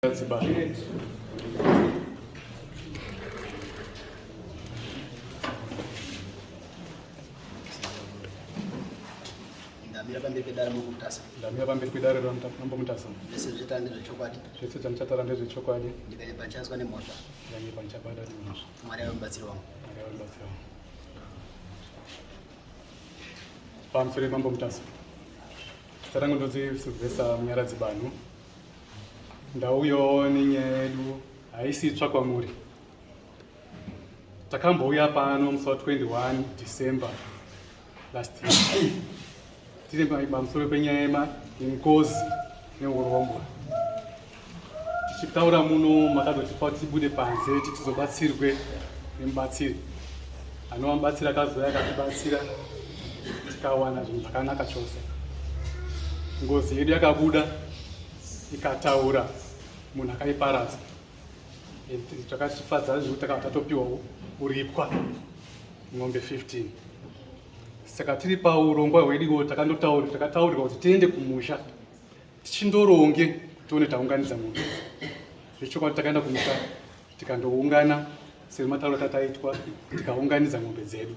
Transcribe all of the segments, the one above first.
Dziba. Ndamira pamberi pedare Mambo Mutasa. Ndamira pamberi pedare raMambo Mutasa. Zvese zvichataura ndezvechokwadi. Zvese zvandichataura ndezvechokwadi. Ndikanyepa ndichabatwa nemhosva. Ndikanyepa ndichabatwa nemhosva. Mwari ave mubatsiri wangu. Mwari ave mubatsiri wangu. Pamusoro Mambo Mutasa. Zita rangu ndonzi Sylvester Munyaradzi Banhu. Ndauyawo nenyaya yedu haisi itsva kwamuri. Takambouya pano musi wa 21 December last year. Tiri pamusoro penyaya yengozi neurombwa. Tichitaura muno makazotipa kuti tibude panze titizobatsirwe nemubatsiri. Anova mubatsiri akazouya akatibatsira tikawana zvinhu zvakanaka chose. Ngozi yedu yakabuda ikataura munhu akaiparadza. Zvakatifadza zvekuti takabva tatopiwa kuripwa mombe 15. Saka tiri paurongwa hwedu takandotaura takataurirwa kuti tiende kumusha tichindoronge tione taunganidza mombe. Zvechokwadi takaenda kumusha tikandoungana sematauro tataitwa tikaunganidza mombe dzedu.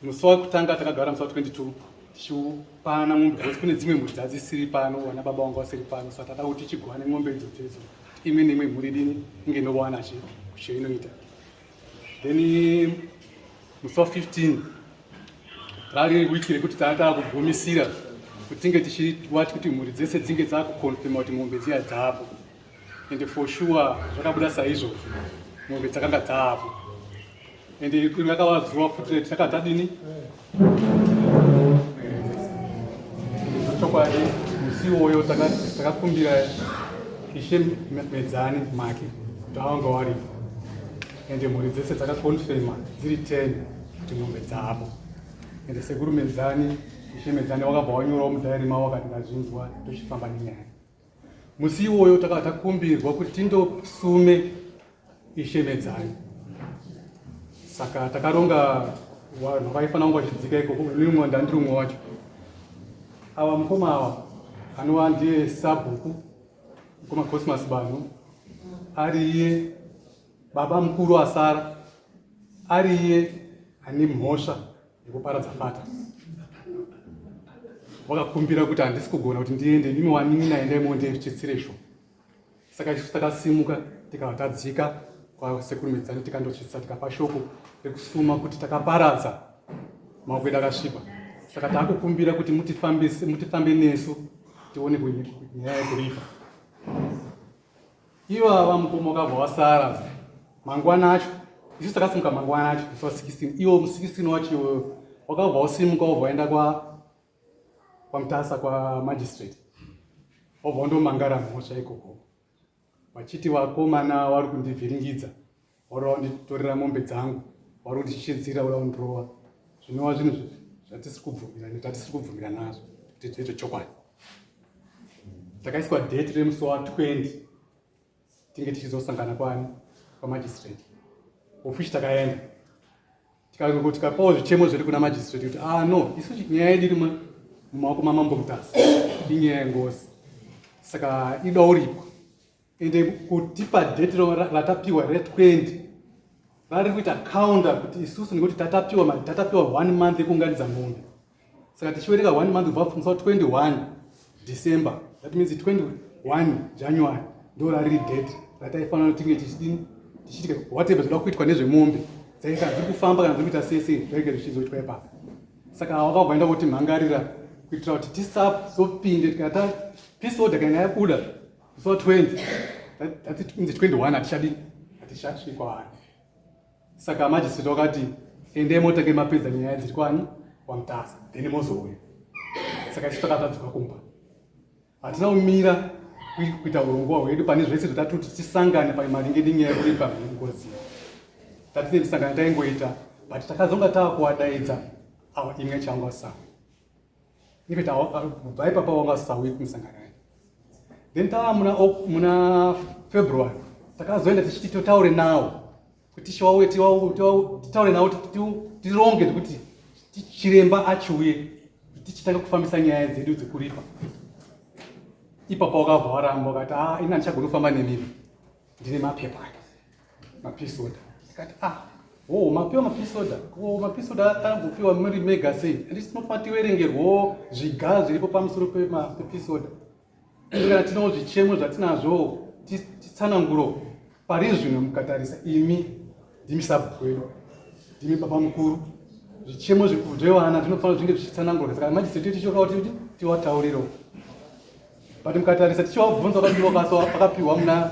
Musi wekutanga takagara musi wa 22 tichipana mombe because kune dzimwe mhuri dzadzisiri pano, vana baba vanga vasiri pano, saka tada kuti tichigwane mombe idzodzo idzo imwe neimwe mhuri dini inge inowana chainoita. Then musi wa 15 rari wiki rekuti tanga takugumisira kuti tinge tichiwati kuti mhuri dzese dzinge dzakukonfirma kuti mombe dziya dzapo and for sure zvakabuda saizvozvo mombe dzakanga dzapo and rakava zuva futi takanga tadini chokwadi musi iwoyo takakumbira ishe medzani make kuti awanga waripo and mhuri dzese dzakakonfirma dziri 10 kuti mombe dzavo and sekuru medzani ishe medzani wakabva wanyorawo mudhairi mavo akati ndazvinzwa tochifamba nenyaya Musi iwoyo takava takumbirwa kuti tindosume ishe Medzani. Saka takaronga vanhu vaifanira kunge vachidzika ikoko, ini ndandiri umwe wacho. Ava mukoma ava anova ndiye sabhuku mukoma Cosmas Banhu ari iye baba mukuru asara ari iye ane mhosva yekuparadza fata wakakumbira kuti handisi kugona kuti ndiende imi wanin'ina endai monditsitsire sho saka isu takasimuka tikabva tadzika kwasekuru medzani tikandotsvitsa tikapa shoko rekusuma kuti takaparadza maoko edu akasviba saka taakukumbira kuti mutifambe nesu tione nyaya yekuripa Ivava mukoma wakabva wasara mangwana acho isu takasimuka mangwana acho musi wa 16 iwo musi 16 wacho iwoyo wakabva wasimuka wobva waenda kwa kwamutasa kwamagistrate wobva wandomangara mhosva ikoko vachiti vakomana vari kundivhiringidza vari vanditorera mombe dzangu vari kundishidzira vari kundirova zvinova zvinhu zvatisiri kubvumira tatisiri kubvumira nazvo kuti tiite chokwadi takaiswa date remusi wa 20 tinge tichizosangana kwani kwamagistrate ofishi takaenda tikapawo zvichemo zvedu kuna magistrate kuti ah no isu nyaya yedu iri mumaoko mamambo mutasa inyaya yengozi saka ida uripwa ende kutipa date ratapiwa re20 rari kuita counter kuti isusu nekuti tatapiwa tatapiwa one month yekuunganidza mombe saka tichiverenga one month kubva musi wa 21 December that means 21 January ndo rariri date rataifanira kuti tinge tichidini tichiitika whatever zvinoda kuitwa nezvemombe dzaika dziri kufamba kana dziri kuita sei sei zvainge zvichizoitwa ipapo saka wakabva enda kuti mhangarira kuitira kuti tisazopinde tikata peace order kana yabuda musi wa 20 that means 21 hatichadini hatichasvikwa vanhu Saka magistrate wakati endai motange mapedza nyaya dziri kwani kwaMutasa then mozouya. Saka isu takatadzoka kumba. Hatina kumira kuita urongwa hwedu pane zvese zvatati tisangane pamaringe nenyaya yekuripa ngozi. Tatine misangano taingoita but takazonga taakuwadaidza awa imwe changwa sawe. Infact kubva ipapa wanga sawi kumisangano yacho. Then tava muna, muna February takazoenda tichiti totaure nawo kuti tiwauye titaure nawo tironge kuti chiremba achiuye tichitanga kufambisa nyaya dzedu dzekuripa. Ipapo wakabva waramba ukati, ah, ini handichagoni kufamba nemivi, ndine mapepa aya, mapeace order. Ndikati, ah, oh, mapiwa mapeace order? Oh, mapeace order akangopiwa muri mega sei? Handiti tinofanira tiverengerwawo zviga zviripo pamusoro pepeace order. Kana tinawo zvichemo zvatinazvo titsananguro. Pari zvino mukatarisa, imi ndimi sabhuku wedu, ndimi baba mukuru, zvichemo zvevana zvinofanira zvinge zvichitsanangurwa. Saka magistrate tichoka kuti tiwataurirewo, but mukatarisa tichiwabvunza vakapiwa muna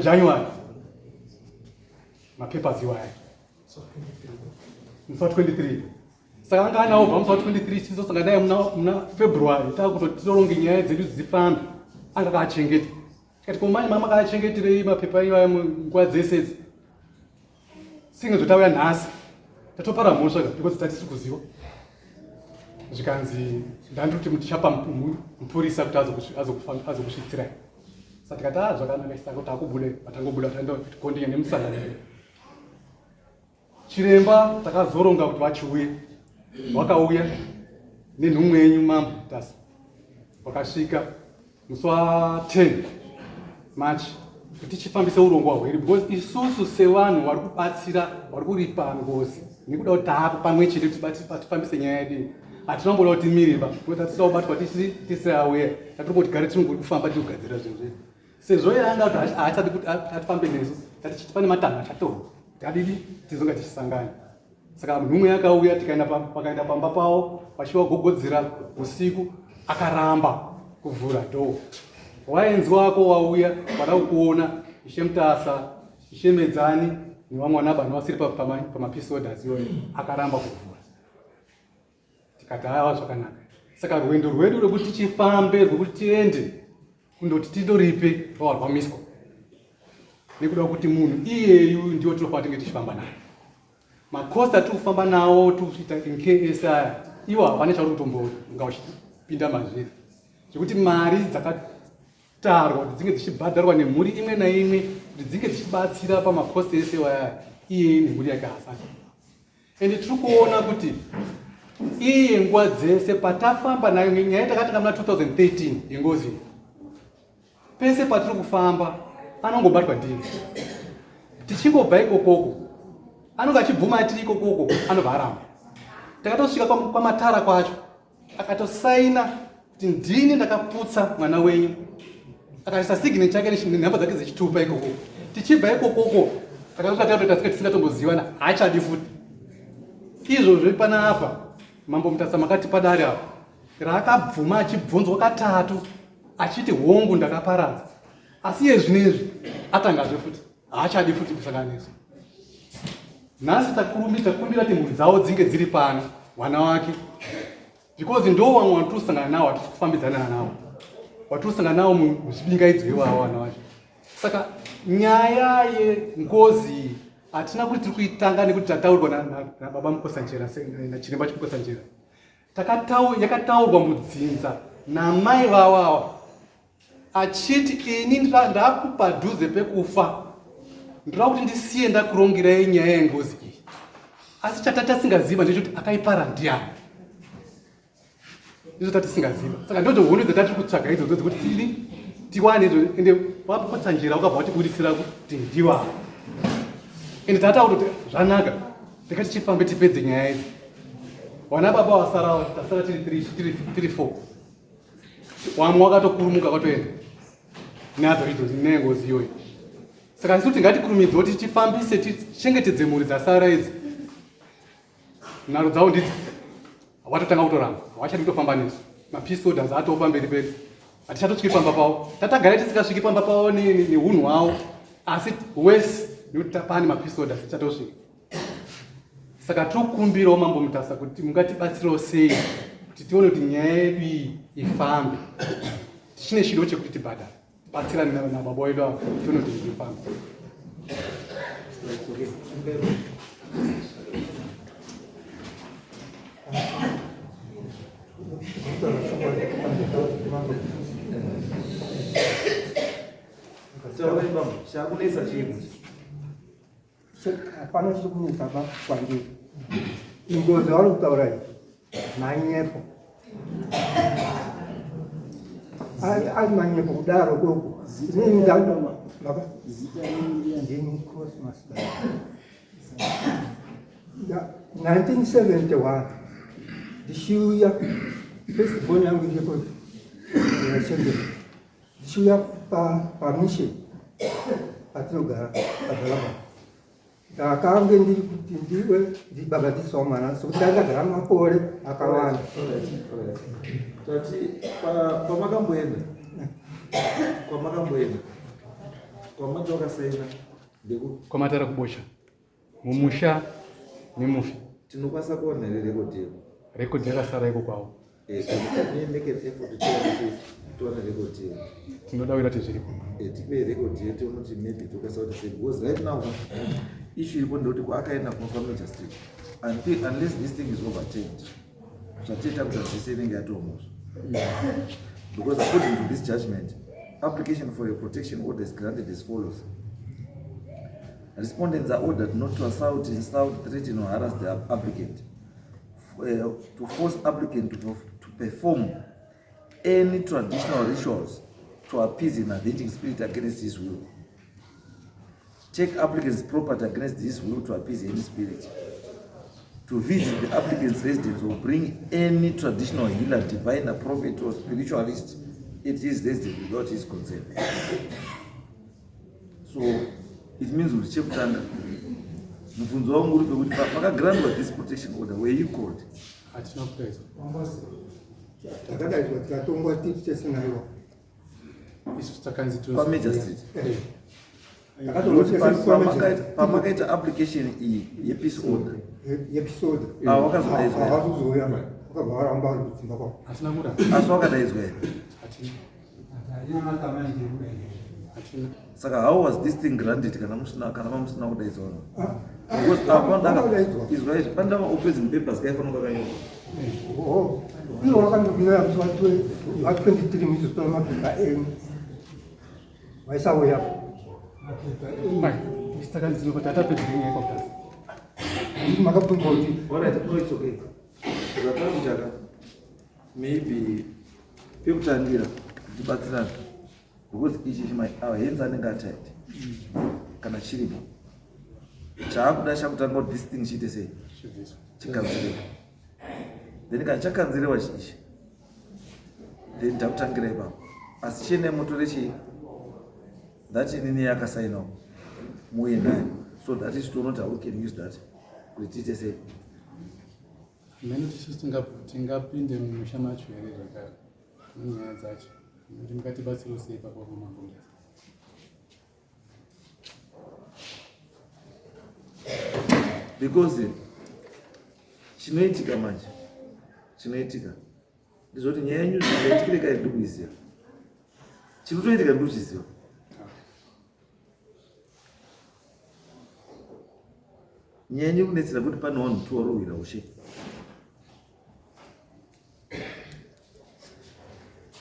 January mapapers iwaya, musi wa 23. Saka anga anawo bva musi wa 23, tichizosangana naye muna February, taakutoti titoronge nyaya dzedu dzifambe, anga akaachengeta. Tikati, ko manje mama akachengeterei mapepa iwaya nguva dzese idzi? Singe zvotauya nhasi tatopara mhosva ka, because tatisiri kuziva. Zvikanzi, ndandiri kuti tichapa mupurisa kuti azokusvitsirai. Saka tikati, ah, zvakanaka. Saka takubude, vatangobuda, taendakondinya nemusangano wedu. Chiremba takazoronga kuti vachiuye, vakauya nenhumwe yenyu mambo Mutasa. Vakasvika musi wa10 March kuti tichifambise urongwa hwedu, because isusu sevanhu vari kubatsira, vari kuripa ngozi, nekuda kuti taapo pamwe chete kuti tifambise nyaya yedu, hatinamboda kuti timireba, because hatisida kubatwa tisi aware. Tatiri kuti gare tinongori kufamba tiri kugadzira zvinhu zvedu, sezvo yanga kuti haachadi kuti atifambe nesu. Tati pane matanho achatorwa, tadidi tizonga tichisangana. Saka nhumwe yakauya, tikaenda pakaenda pamba pavo, vachivagogodzera usiku, akaramba kuvhura dhoo. Waenzi wako wauya, vada kukuona, Ishe Mutasa, Ishe Medzani nevamwe vana vanhu vasiri pamapeace orders iyoyo. Akaramba kuvhura. Tikati, haiwa, zvakanaka. Saka rwendo rwedu rwekuti tichifambe, rwekuti tiende kundoti tindoripe, rwava rwamiswa nekuda kuti munhu iyeyu ndiwo tinofanira tinge tichifamba naye. Macost atiri kufamba nawo, tiri kuita nks aya, iwo hapana chauri kutombonga uchipinda mazviri, zvekuti mari dzakatarwa kuti dzinge dzichibhadharwa nemhuri imwe naimwe kuti dzinge dzichibatsira pamacost ese waya, iyeye nemhuri yake hasati. Ende tiri kuona kuti iye nguva dzese patafamba nayo nyaya takatanga muna 2013 yengozi, pese patiri kufamba anongobatwa ndiye. Tichingobva ikokoko anonge achibvuma, atiri ikokoko anobva aramba. Takatosvika kwamatara kwacho, akatosaina kuti ndini ndakaputsa mwana wenyu, akaisa signature yake nenhamba dzake dzechitupa ikokoko. Tichibva ikokoko takatosvika takatoita sika tisingatombozivana, haachadi futi izvozvo. Panapa mambo Mutasa makati padare apa raakabvuma achibvunzwa katatu achiti, hongu, ndakaparadza. Asi iye zvinezvi atangazve futi, haachadi futi kusangana nesu. Nhasi takumbira kuti mhuri dzavo dzinge dziri pano, vana wake, because ndo vamwe vatiri kusangana navo, hatisi kufambidzana navo, vatiri kusangana navo muzvibingaidzo ivavo vana vacho. Saka nyaya yengozi hatina kuti tiri kuitanga nekuti tataurwa nababa Mukosanjera, nachiremba Chimukosanjera. Yakataurwa mudzinza namai vawava achiti, ini ndakupadhuze pekufa, ndoda kuti ndisiye ndakurongerai nyaya yengozi iyi. Asi chatatasingaziva ndechekuti akaipara ndiani, izvo tatisingaziva. Saka ndodzo hondo dzatati kutsvaga idzodzo dzekuti tiri tiwane idzo. Ende wapotsanjera ukabva watibuditsira kuti ndiwa, ende tata kutoti zvanaka, ndikati tifambe tipedze nyaya idzi. Wana baba wasara, tasara tiri tiri four, wamwe wakatokurumuka wakatoenda nadzo idzo nengozi iyoyo. Saka isu tingatikurumidze kuti tifambise, tichengetedze mhuri dzasara idzi. Nharo dzavo ndidzo watotanga kutoramba, havachadi kutofamba nesu. Mapeace orders atoo pamberi pedu, hatichatosviki pamba pavo. Tatagara tisingasviki pamba pavo neunhu hwavo, asi wese nekuti pane mapeace orders tichatosvika. Saka tokumbirawo mambo Mutasa kuti mungatibatsirawo sei kuti tione kuti nyaya yedu iyi ifambe. Tichine chido chekuti tibhadhare, batsirani nababa wedu avo, tione kuti ifambe. Chakunetsa chii? Hapana chiri kunetsa ba kwandiri. Ingozi yavari kutaura iyi manyepo. Ari manyepo kudaro koko. Inini ndini Cosmas. 1971 ndichiuya first born yangu iriko yachembera ndichiuya pamission patinogara padhalaba ndakange ndiri kuti ndiwe ndibhabhatisawo mwana sokuti ndandagara makore akawanda. Tati pamakamboenda kwamakamboenda kwamati wakasaina ndeku Kwamatara kubosha mumusha nemufi. Tinokwanisa kuona here rekodhi yedu? Rekodhi yakasara iko kwavo. Can you make an effort to tione kuti tione rekodhi yedu? Tinoda kuita kuti zviripo. Tipe rekodhi yedu tione kuti maybe tokwanisa kuti sei, because right now issue iripo ndekuti kwaakaenda kunofa magistrate unless this thing is overturned, zvatiita kuti zvese inenge yatomosva, because according to this judgment, application for a protection order is granted as follows. Respondents are ordered not to assault, insult, threaten or harass the applicant, to force applicant to perform any traditional rituals to appease an avenging spirit against his will, take applicant's property against his will to appease any spirit, to visit the applicant's residence or bring any traditional healer, diviner, prophet or spiritualist at his residence without his consent. So it means kuti chekutanga, mubvunzo wangu uri pekuti pakagrantwa this protection order, were you called? Hatina kudaidzwa. Takadaidzwa tikatongwa tiri tese naiwa. Isu takanzi Pamagistrate? Takatongwa tese kwa Pamakaita application iyi yepeace order, yepeace order. Ah, wakazodaidzwa here? Havazozouya, wakabva varamba vari kudzimba kwavo. Hatina kuramba. Asi wakadaidzwa here? Hatina, hatina. Saka how was this thing granted kana musina, kana mamusina kudaidzwa? Ah, Because apa wakadaidzwa. Izwa izvi, pandava opposing papers kaifanira kakanyorwa. Oho, iwo wakandobira musi wa23 muchizotora mapepa enyu, waisauyapo. Mai, isu takanzi tinopata hatapedzi nyaya kwakutasa. Makabvunzwa kuti Alright, no, it's okay. Zvatakuchaka maybe pekutangira tibatsirana, because ichi chima our hands anenge atight kana chiripo chaakuda chakutanga kuti this thing chiite sei? Chibviswa. Chikanzirewa. Then kana chakanzirewa ichi, then takutangira ipapo. Asi chiendai mutore chii that inini yakasainawo, muuye nayo, so that is toona kuti how we can use that kuti tiite sei. Hameno kuti isusu tingapinde mumusha macho here zvakare nenyaya dzacho, kuti mukatibatsirawo sei ipapo pamabhundasa. Because chinoitika manje, chinoitika ndizvoti nyaya yenyu zvingaitikire kai ndikuiziva, chinotoitika ndikuchiziva. Nyaya yenyu kunetsera kuti pane vanhu tiwarowira ushe,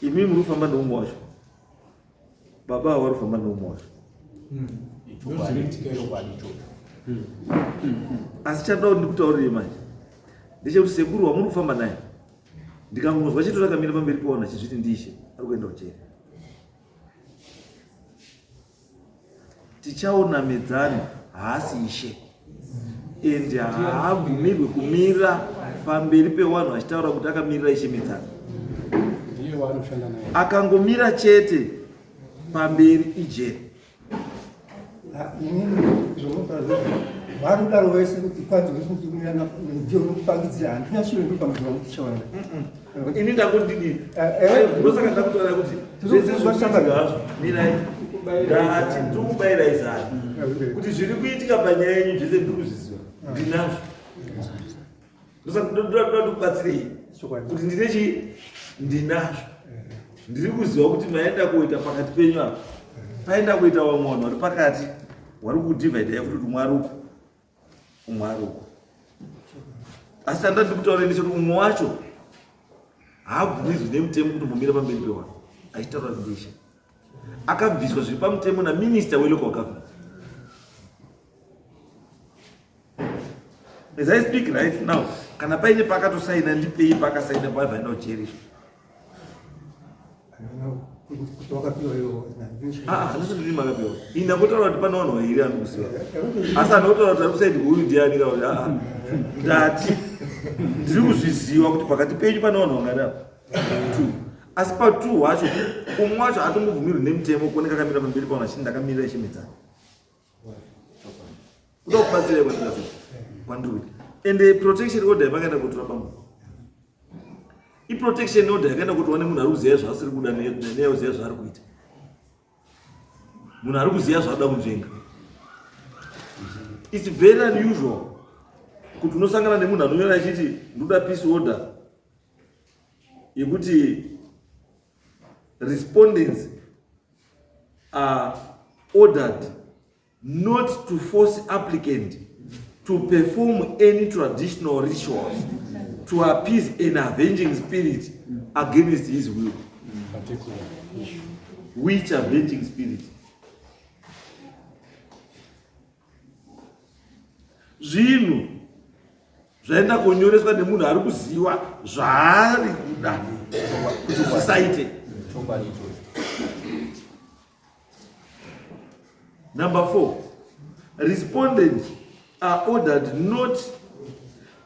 imi muri kufamba neumwe wacho, baba ava vari kufamba neumwe wacho. Chokwadi ichocho. Asi chandoda kuti ndikutaurire manje ndechekuti sekuru wamuri kufamba naye, ndikangonzwa chito rakamira pamberi pevanhu achizviti ndishe, ari kuenda kujeri. Tichaona medzani haasi ishe, and haabvumirwe kumira pamberi pevanhu achitaura kuti akamirira ishe medzani. Ndiye waanoshanda naye. Akangomira chete pamberi, ijeri. Inini zvomukazi vari kudaro vese kuti kwanzi wese ndiyo unokupangidzira, handina chiro ndinopangidzira kuti chawana. Ini ndangondidii? Eh. Ndosaka ndakutaura kuti zvese zvikuitika hazvo, mirai, ndati ndiri kubayirai zano kuti zviri kuitika panyaya yenyu zvese ndiri kuzviziva, ndinazvo. Ndosaka ndoda ndikubatsirei kuti ndine chii, ndinazvo, ndiri kuziva kuti maenda kuita pakati penyu apa, paenda kuita vamwe vanhu vari pakati vari kudivhaidai futi, kuti umwe ari uku, umwe ari uku. Asi chanda ndiri kutaura ndechekuti umwe wacho haabvumidzwi nemutemo kuti mbomira pamberi pevanhu achitaura kuti ndishe. Akabviswa zviri pamutemo naminista welocal government. As I speak right now, kana paine paakatosaina, ndipei paakasaina paavaenda kujeri. Kuti wakapiwa iwo. Ah, handisi ndini makapiwa. Ini ndakotaura kuti pane vanhu vairi andikuziva. Asi andikotaura kuti ari kusaidi uyu ndiani kana kuti aa. Ndati ndiri kuzviziva kuti pakati penyu pane vanhu vangani apa. Two. Asi pa two wacho umwe wacho atombobvumirwi nemutemo kuoneka akamira pamberi pavanhu achiti ndakamirira chemedzana. Kuda kubatsira kwandiri kwandiri kuita. Ende protection order yamakaenda kotora pamwe. Iprotection order yakaenda kuti wane munhu ari kuziva zvaasiri kuda neyakuziva zvaari kuita. Munhu ari kuziva zvaada kunzvenga. It's very unusual kuti unosangana nemunhu anonyora achiti ndoda peace order yekuti respondents are ordered not to force applicant to perform any traditional rituals to appease an avenging spirit against his will. Which avenging spirit? Zvinhu zvaenda kunyoreswa nemunhu ari kuziva zvaari kuda kuti zvisaite. Number 4, respondents are ordered not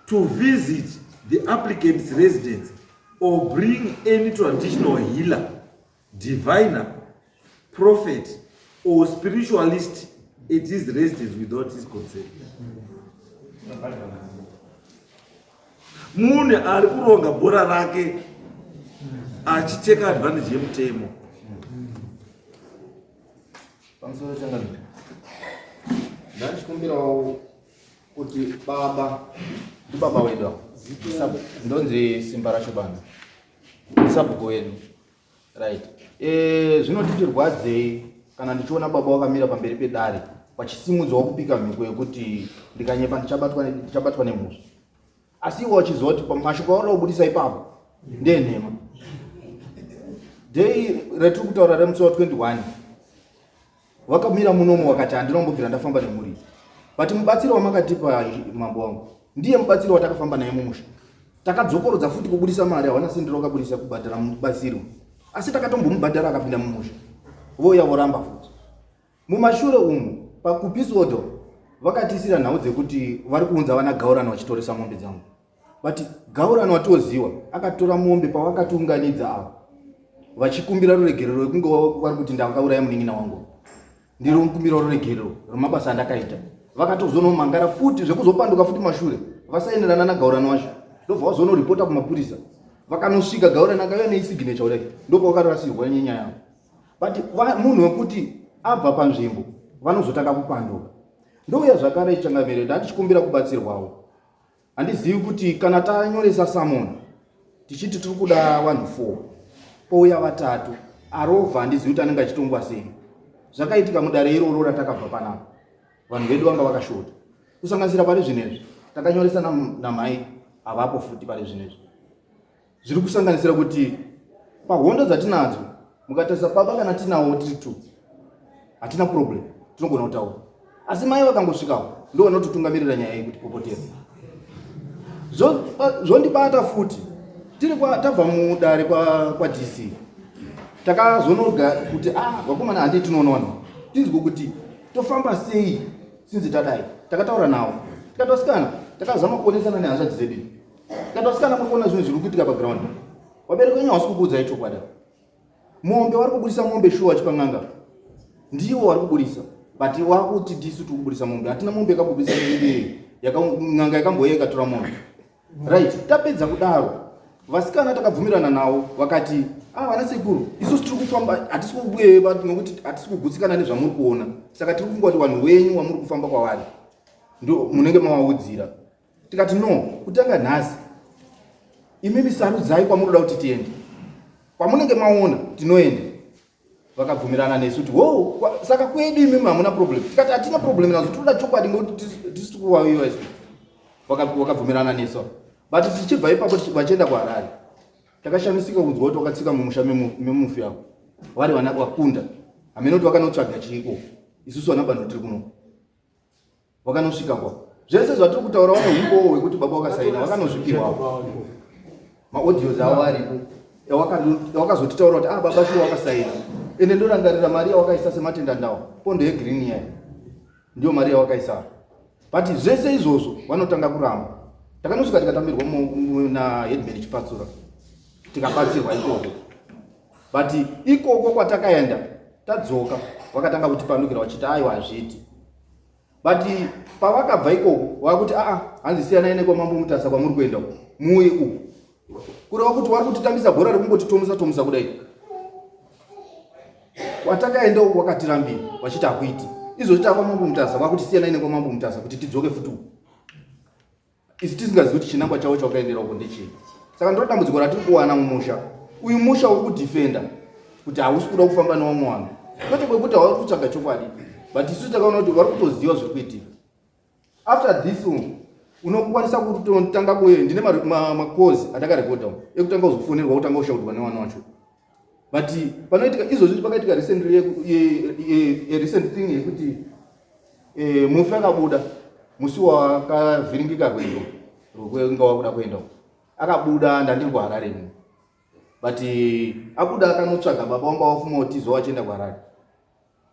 to visit the applicant's residence or bring any traditional healer, diviner, prophet or spiritualist at his residence without his consent. Munhu ari kuronga bhora rake achiteka advantage yemutemo. Pamusoro changamire, ndachikumbirawo kuti baba ndibaba wedu ava, ndonzi Simba racho bana, sabhuku wedu, right? Zvinotiti rwadzei kana ndichiona baba wakamira pamberi pedare vachisimudzwa kupika mhiko yekuti ndikanyepa ndichabatwa nemhosva, asi iwo wachiziva kuti mashoko auri kubudisa ipapo ndeenhema. Dei retiri kutaura remusi wa 21 vakamira munomu wakati handinombobvira ndafamba nemhuri, but mubatsiri wamakatipa mambo wangu ndiye mubatsiri watakafamba naye mumusha. Takadzokorodza futi kubudisa mari, hawana sendero wakabudisa kubhadhara mubatsiri, asi takatombomubhadhara akapinda mumusha, vouya voramba futi. Mumashure umu pakupeace order vakatisira nhau dzekuti vari kuunza vana Gaurani vachitoresa mombe dzangu, but Gaurani watoziwa akatora mombe pavakatiunganidza ava vachikumbira ruregerero wekunge vari kuti ndakauraya munin'ina wangu, ndiri kukumbira ruregerero rwemabasa andakaita. Vakatozonomangara futi zvekuzopanduka futi mashure vasaenderana naGaurani wacho, ndobva vazonoripota kumapurisa. Vakanosvika Gaurani akauya neisignature kudai, ndopavakarasirwa nenyaya yavo. But munhu wekuti abva panzvimbo vanozotanga kupanduka. Ndouya zvakare changamire, ndandichikumbira kubatsirwawo. Handizivi kuti kana tanyoresa summon tichiti tiri kuda vanhu 4, pouya vatatu arovha, handizivi kuti anenge achitongwa sei. Zvakaitika mudare iroro ratakabva panapa, vanhu vedu vanga vakashota, kusanganisira pari zvinezvi takanyoresa namhai havapo futi pari zvinezvi. Zviri kusanganisira kuti pahondo dzatinadzo, mukatarisa baba kana tinawo tiri two hatina problem, tinogona kutaura, asi mai vakangosvikawo ndo vanototungamirira nyaya iyi kuti popotera. Zvondibata futi tiri tabva mudare kwaDC, takazonoga kuti ah, vakomana handii tinoonana tinzwe kuti tofamba sei. Sinzi tadai takataura nawo, tikati vasikana, takazama kuonesana nehanzvadzi dzedu, tikati vasikana, muri kuona zvinhu zviri kuitika paground, vabereki venyu havasi kukuudzai chokwadi. Mombe vari kubudisa mombe shuwa vachipa n'anga, ndiwo vari kubudisa, but wakuti ndisu tiri kubudisa mombe. Hatina mombe yakambobudisa n'anga yakambouya ikatora mombe, right? Tapedza kudaro, vasikana takabvumirana navo, vakati ah, vana sekuru, isusu tiri kufamba, hatisi kubuye nokuti hatisi kugutsikana nezvamuri kuona, saka tiri kufunga kuti vanhu wenyu wamuri kufamba kwavari ndo munenge mavaudzira. Tikati no, kutanga nhasi imimi sarudzai kwamunoda kuti tiende, kwamunenge maona tinoenda. Vakabvumirana nesu kuti wo saka kwedu imimi hamuna problem. Tikati hatina problem nazo, tinoda chokwadi ngekuti tisi tikuwawiwa isu. Vakabvumirana nesu, but tichibva ipapo vachienda kuHarare, takashamisika kunzwa kuti wakatsika mumusha memufi avo vari vana vakunda, hamene kuti vakanotsvaga chiiko. Isusu vana bano tiri kuno, vakanosvika kwa zvese zvatiri kutaura vane umbowo hwekuti baba wakasaina, vakanozvipirwawo maaudios avo aripo. Yawakazotitaura kuti ah baba shuwa wakasaina. Ende ndorangarira mari yawakaisa sematenda ndawo pondo yegreen yayo ndiyo mari yawakaisa. But zvese izvozvo vanotanga kuramba. Takanosvika tikatambirwa naheadman Chipatsura tikabatsirwa ikoko. But ikoko kwatakaenda tadzoka vakatanga kutipandukira vachiti aiwa hazviiti. But pavakabva ikoko vakuti aa hanzi siyanai nekwamambo Mutasa kwamuri kuenda uku muuye uku. Kureva kuti vari kutitambisa bhora rekungotitomusa tomusa kudai. Kwatakaenda uku vakatirambira vachiti hakuiti. Izvozvi takwamambo Mutasa vakuti siyanai nekwamambo Mutasa kuti tidzoke futi uku. Isu tisingazivi kuti chinangwa chavo chawakaendera uko ndechii. Saka ndiro dambudziko ratiri kuwana mumusha uyu. Musha uri kudhifenda kuti hausi kuda kufamba nevamwe vanhu, kwete kwekuti havari kutsvaga chokwadi, but isu takaona kuti vari kutoziva zviri kuitika. After this unokwanisa kutotanga kuye ndine makozi andakarekodha ekutanga kuzofonerwa kutanga kushaudwa nevana vacho. But panoitika izvozvi pakaitika recent thing yekuti mufi akabuda musi wakavhiringika rwendo rwekunga wakuda kuenda akabuda ndandiri kuHarare ini, but abuda akanotsvaga baba wangu wafuma utizo wachienda kuHarare,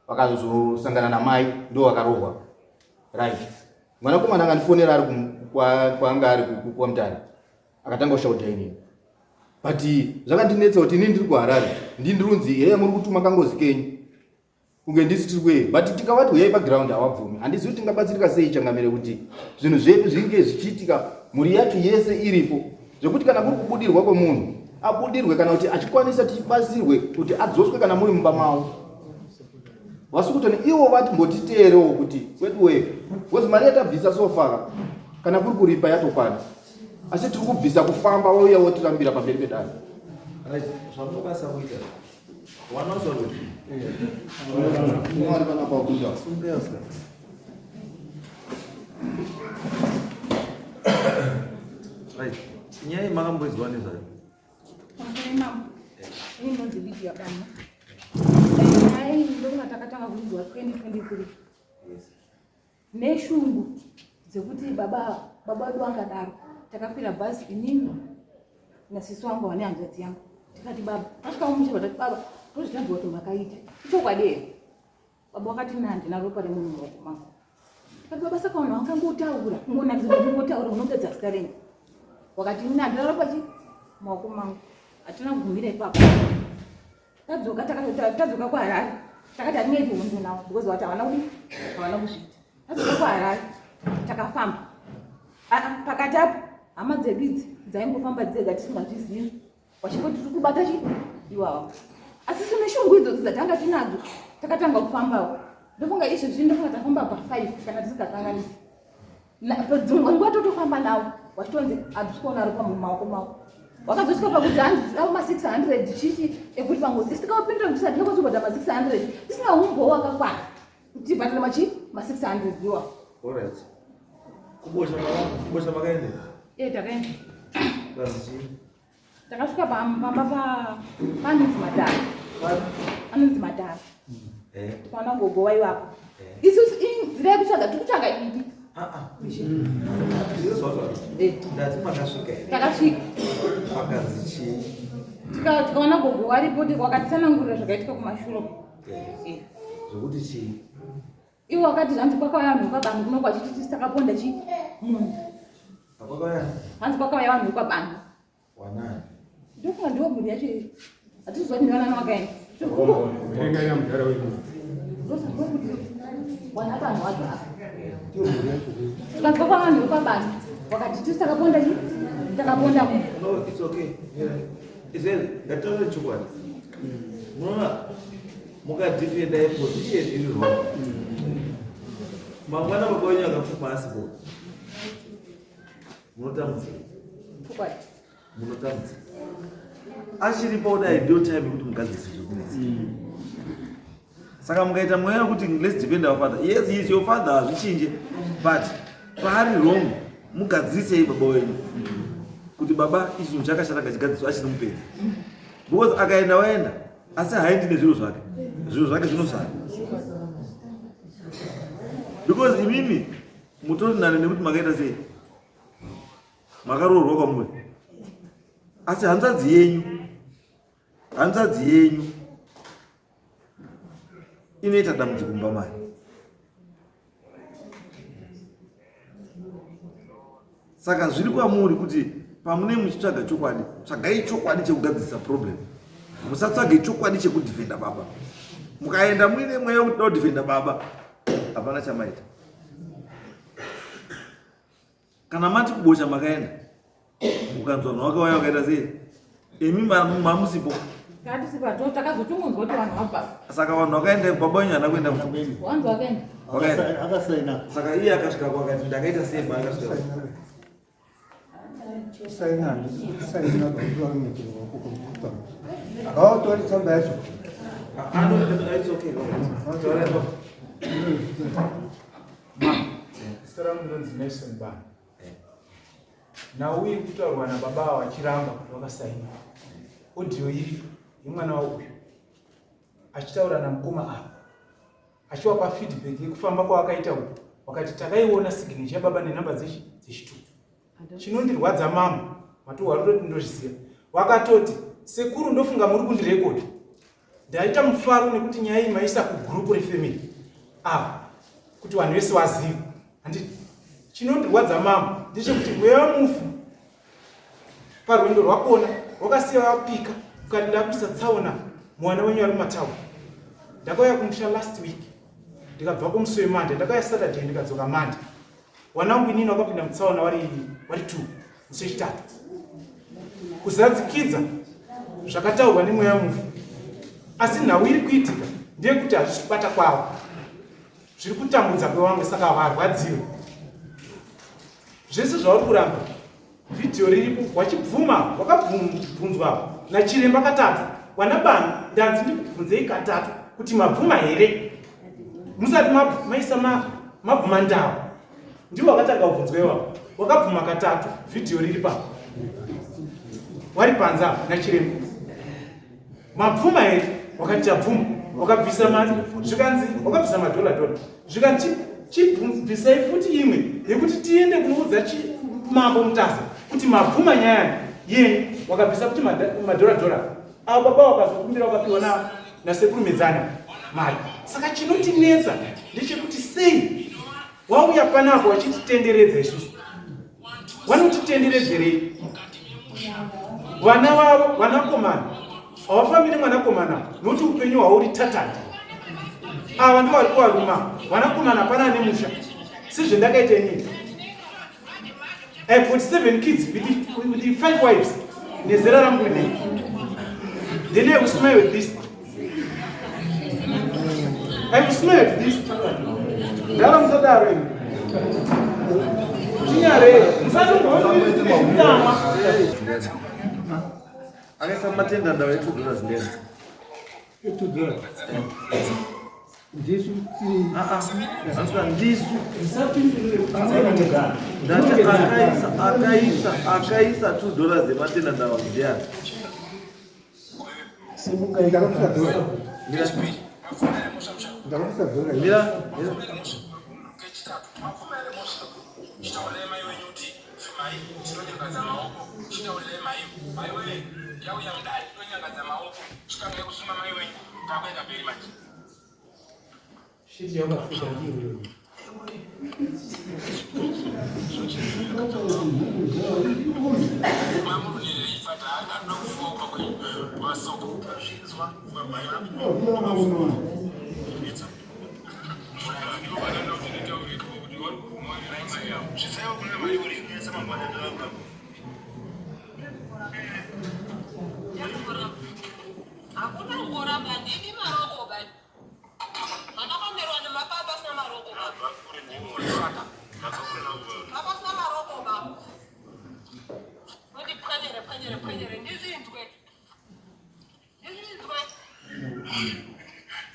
vakazosangana namai ndo vakarohwa. Right, mwanakomana akandifonera ari kwaanga ari kwaMutare, akatanga kushaudha inini, but zvakandinetsa kuti inini ndiri kuHarare, ndindirunzi heya muri kutuma kangozi kenyu kunge ndisi tiri kuye, but tikavati huyai paground havabvumi. Handizivi kuti tingabatsirika sei changamire kuti zvinhu zvedu zvinge zvichiitika mhuri yacho yese iripo, zvekuti kana kuri kubudirwa kwemunhu abudirwe, kana kuti achikwanisa tibatsirwe kuti adzoswe kana muri mumba mavo vasukutoni ivo vati mbotiteerewo kuti weduwe, because mari yatabvisa so far kana kuri kuripa yatokwana, asi tiri kubvisa kufamba wauya wotirambira pamberi pedare. Right, zvamunokwanisa kuita wanozwa kuti Mwari panapa wakuita. Right, nyaya iyi makamboizwa nezvayo? Pamusoro mambo, ini ndinonzi Lydia Bana. Nyaya iyi ndokunga takatanga kuinzwa 2023 neshungu dzekuti baba baba wedu angadaro. Takakwira bhazi inini nasisi wangu vane hanzvadzi yangu, tikati baba, tasvika mumusha tati baba, tozvitanzwa kuti makaita ichokwadi here? Baba wakati na handina ropa remunhu mumaoko mangu. Tikati baba, saka vanhu vakangotaura kungonakisa kungotaura unopedza zita renyu. Wakati ini handina ropa chi mumaoko mangu. Hatina kugumira ipapo, tadzoka tadzoka kuHarare, takati hatinei kuhondo nawo because vati havana kudi havana kuzviita. Tadzoka kuHarare takafamba. Ah, pakati apo hama dzedu idzi dzaingofamba dzega tisingazvizivi, vachingoti tiri kubata chi iwawa, asi sine shungu idzodzo dzatanga tinadzo takatanga kufambawo. Ndofunga izvezvi ndofunga tafamba pa5 kana tisingakanganisi. Dzimwe nguva totofamba navo vachitonzi hatisi kuona ropa mumaoko mavo. Wakazosvika pakuti hanzi avo ma600 chichi ekuti pangozi isi tikavapindura kuti hatina kuzobhadhara ma600 tisina umbowo wakakwana kuti tibhadhare machi ma600 iwawo. Alright. Kubosha makaenda? E, takaenda. Kazi chii? Takasvika pamba panonzi Madhara, anonzi Madhara. Tikaona gogo waivapo. Isusu nzira yekutsvaga tiri kutsvaga idi. Ah, ah. Ndati makasvika here? Takasvika. Pakanzi chii? Tikaona gogo waripo, wakatitsanangurira zvakaitika kumashure. Zvekuti chii? Iwo wakati zvanzi kwakauya vanhu vekwabanhu kuno kwachiti tisi takaponda chi munhu. Kwakauya? Hanzi kwakauya vanhu vekwabanhu. Wanani? Ndofunga ndiwo mhuri yacho iyi, hatizwa kuti ndivanani wakaenda. Verengai mudhara wenyu. Wana vanhu wacho apa tikanzwa kwavanhu vekwabanhu wakati tisi takaponda chi takaponda munhu. No, it's okay. Izvezvi ngataure chokwadi. Munoona mukadefenda position iri wrong. Mangwana baba wenyu akapfuma asipo. Munotambudzika. Chokwadi. Munotambudzika. Achiripo kudai ndio time yekuti mugadzirise zvekunetsa. Saka mukaita mweya wekuti let's defend our father. Yes, he is your father, hazvichinje. But paari wrong, mugadzirisei baba wenyu. Kuti baba ichi chinhu chakashata ngachigadziriswe achiri mupenyu. Because akaenda waenda, asi haendi nezviro zvake. Zviro zvake zvinosara. Because imimi mutori nani nekuti makaita sei? Makaroorwa kwamuri. Asi hanzvadzi yenyu Hanzvadzi yenyu inoita dambudziko mumba mayo. Saka zviri kwamuri kuti pamune muchitsvaga chokwadi, tsvagai chokwadi chekugadzirisa problem. Musatsvage chokwadi chekudhifenda baba. Mukaenda muine mweya wekuti da kudhifenda baba, hapana chamaita. Kana mati kubocha makaenda, mukanzwa vanhu vakauya vakaita sei? Imi mamusipo. Takazotongonzwa kuti vanhu vabva. Saka vanhu vakaenda baba wenyu haana kuenda Vanhu vakaenda. Vakaenda. Akasaina. Saka iye akasvika kwakati ndakaita sei paakasvika? Saina, saina akawatori tsamba yacho. It's okay. Zita rangu ndinonzi Nelson Bana. Nhau iri kutaurwa nababa ava vachiramba kuti vakasaina. Audio iripo yemwana wavo uyu achitaura namukoma ava achiwapa feedback yekufamba kwavakaita uku, vakati takaiona signature yababa nenhamba dzechitupa. Chinondirwadza mama matohwa rutoti ndozviziva, vakatoti sekuru ndofunga muri kundirekodha. Ndaita mufaro nekuti nyaya iyi maisa kugroup refamily ava kuti vanhu vese vazive. Handiti chinondirwadza mama ndechekuti mweya wemufi parwendo rwakona wakasiya wapika ukati ndakuisa tsaona mwana wenyu ari mumatauni. Ndakauya kumusha last week ndikabva kumusi weMonday, ndakauya Saturday ndikadzoka Monday. Wanangu inini wakapinda mutsaona wari 2 musi wechitatu kuzadzikidza zvakataurwa nemweya mufu. Asi nhau iri kuitika ndeyekuti hazvisi kubata kwavo, zviri kutambudza kwevamwe, saka varwadziwe. Zvese zvauri kuramba, vhidhiyo riripo, wachibvuma, wakabvunzwa nachiremba katatu. Wana bani ndanzi ndikubvunzei katatu kuti mabvuma here musati maisa mabvuma ndau. Ndiwo wakatanga kubvunzwa iwapo, wakabvuma katatu, vhidhiyo riri papo, wari panze apo nachiremba. Mabvuma here? Wakati tabvuma. Wakabvisa mari, zvikanzi wakabvisa madhola dhola, zvikanzi chibvisai futi imwe yekuti tiende kunoudza mambo Mutasa kuti mabvuma nyaya yenyu. Wakabvisa futi madhola dhola avo, baba wakazokumbira wakapiwa nasekuru Medzana mari. Saka chinotinetsa ndechekuti sei wauya panapa wachititenderedza isusu? Vanotitenderedzerei? Vana vavo vanakomana havafambi nemwanakomana nokuti upenyu hwauri tatani. Ava ndo vari kuvaruma vanakomana, hapana ane musha sezvendakaita inini. I have 47 kids with the 5 wives nezera rangu rinei. Then I will smile with this. I will smile with this. Ndara musadaro imi. Chinyarei. Musatomboona. Akaisa matenda ndava ye2 dollars ndena. $2. Ndisu. Asika ndisu. Ndati akaisa $2 yematenda ndava ndiani? Ndakabvisa dhora. Ndakabvisa dhora. Mira. Chitaurirai mai wenyu kuti mai tinonyangadza maoko. Chitaurirai mai, mai wee yauya mudare inonyangadza maoko. Chitangai kusuma mai wenyu, takuenda mberi manje. Shiti yakafuta ndiyo. Hakuna ngoramba ndidi maroko ba. Makakomerwa nemapapa asina maroko ba. Papa asina maroko ba. Ndipwanyere pwanyere pwanyere ndizvinzwe. Ndizvinzwe.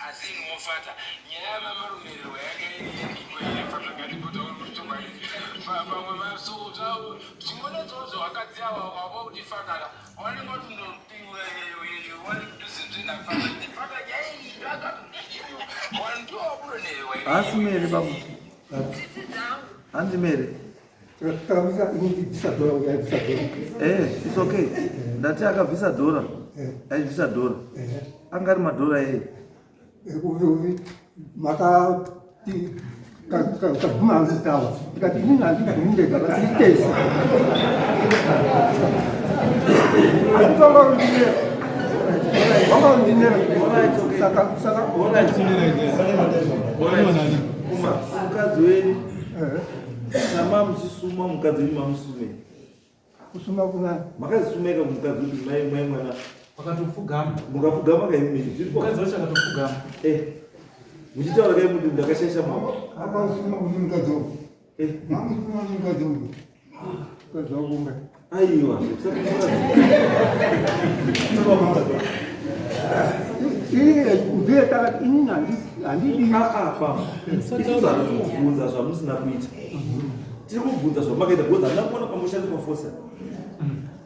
Asi inofata nyaya yamamarumererwa yanga iri yemhiko pamwe masoko chingonetsawo zvavakadzi ava wava kuti fakara wanenge watundopingura waniduzezvinafaka nyaya iyi wandiwabudonerewa Asi mere baba. Tsitsi dzangu. Hanzi mere. Takabvisa, inini bvisa dhora, uya bvisa dhora. It's okay. Ndati akabvisa dhora. Achibvisa dhora. Anga ari madhora ei? Makati kaguma hanzitawa ndikati inini handigumi ndega vatitese anditanga kundinera wanga kundinera saka saka mukadzi wenyu sama muchisuma mukadzi wenyu mamusumei Kusuma kuna makazisumeka mukadzi kuti mai mai mwana vakatopfugama mukapfugama kaimimi zviripo mukadzi wacho akatopfugama eh muchitaura kai kuti ndakashaisha mama akasuma kuti mukadzi wangu eh mamusuma kuti mukadzi wangu mukadzi wangu unga aiwa iye ndiye takati inini handidi ah ah pam isusu hatisi kubvunza zvamusina kuita tiri kubvunza zvamakaita because handina kuona pamushandiswa fosa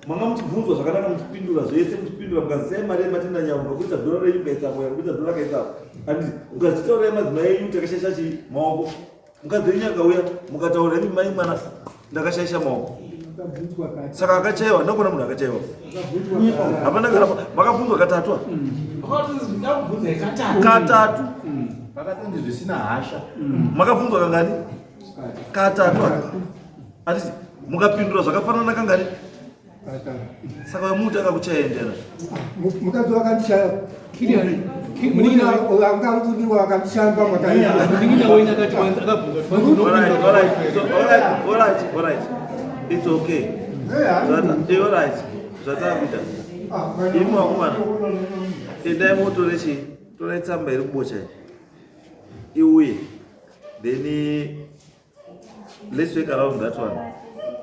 manga muchibvunzwa zvakanaka muchipindura zvese muchipindura mukazisai mari yematenda nyama mukaburitsa dhora renyu mukaisa moya mukaburitsa dhora kaisa handiti mukazvitaurai madzimai enyu takashaisha chii maoko mukadzi wenyu akauya mukataura imi mai mwana ndakashaisha maoko saka akachaiwa handina kuona munhu akachaiwa hapana kana makabvunzwa katatu katatu vakatonzi zvisina hasha makabvunzwa kangani katatu atiti mukapindura zvakafanana kangani saka wemuti akakuchaendera mukadzi wakandishaya anga ari kudiwa akandishamba Munin'ina wenyu akati wanzi akabvunzwa kuti wanzi unopinda It's okay. Alright. Zvatakuita. Imi vakomana. Endai motore chii? Torai tsamba iri kubocha iyi. Iuye. Then let's work around that one.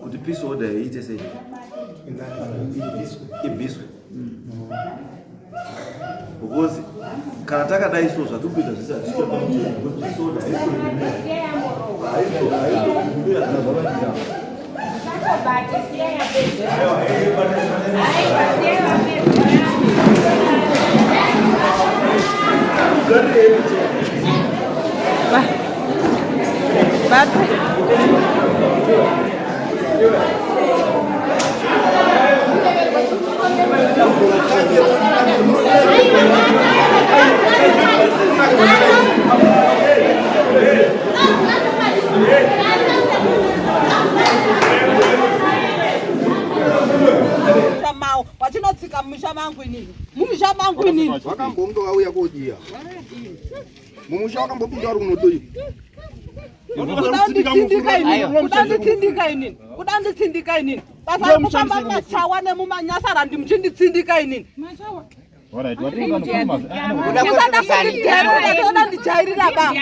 Kuti peace order iite sei? Ibviswe. Because kana takadai so zvatiri kuita zvese hazviite pamutemo because peace order haisi haisi mawo vachinotsika mumusha mangu inini mumusha mangu inini vakambonge vauya kodiya mumusha wakambopinda vari kunodoi kuda kunditsindika inini kuda kunditsindika inini kuda kunditsindika inini basa rekufamba mumachawa nemumanyasarandi muchinditsindika inini usada kundidherera toda ndijairira ba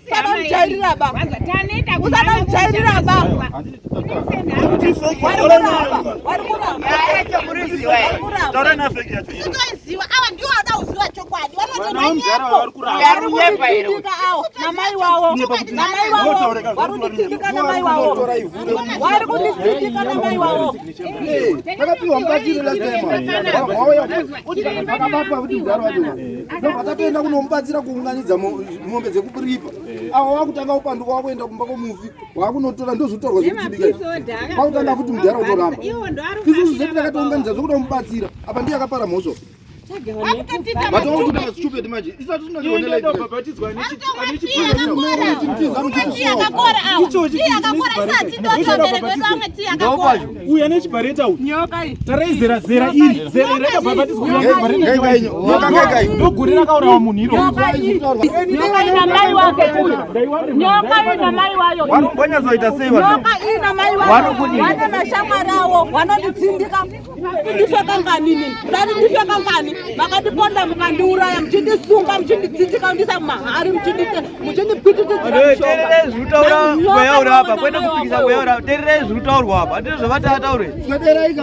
usada ndijairira ba usada ndijairira ba wari kuramba wari kuramba Sitoiziwa awa ndiwo ada kuziva chokwadi varikunditsindika awo namai wawo namai wawo vari kunditsindika namai wawo vari kunditsindika namai wawo takapiwa mubatsiri last time wauya vakabatwa kuti mudhara wacho ndobva tatoenda kunomubatsira kuunganidza mombe dzekuripa ava wakutanga kupanduka wakuenda kumba kwomufi wakunotora ndozvotorwa zvekutsindika kwakutanga futi mudhara utoramba isusu zvedu takatounganidza zvokuda kumubatsira apa ndiye akapara mhosva vatokuti stupid manje isati uyu ane chibhareta uyu tarai zera zera iri zera rakabhabhatidzwa ndogore rakaurawa munhu iro nyoka ina mai wake uyu nyoka ina mai wayo Wanombonyatsoita sei vanhu? nyoka ina mai wayo vane mashamwari awo vanonditsindika ndife kangani inini ndati ndife kangani makandiponda mukandiuraya muchindisunga muchinditsindika kundisa mumahari muchindipwititidzira Tererai zviri kutaura mweya uri apa kwete kupikisa mweya uri apa tererai zviri kutaurwa apa handiti zvavati ataure sederai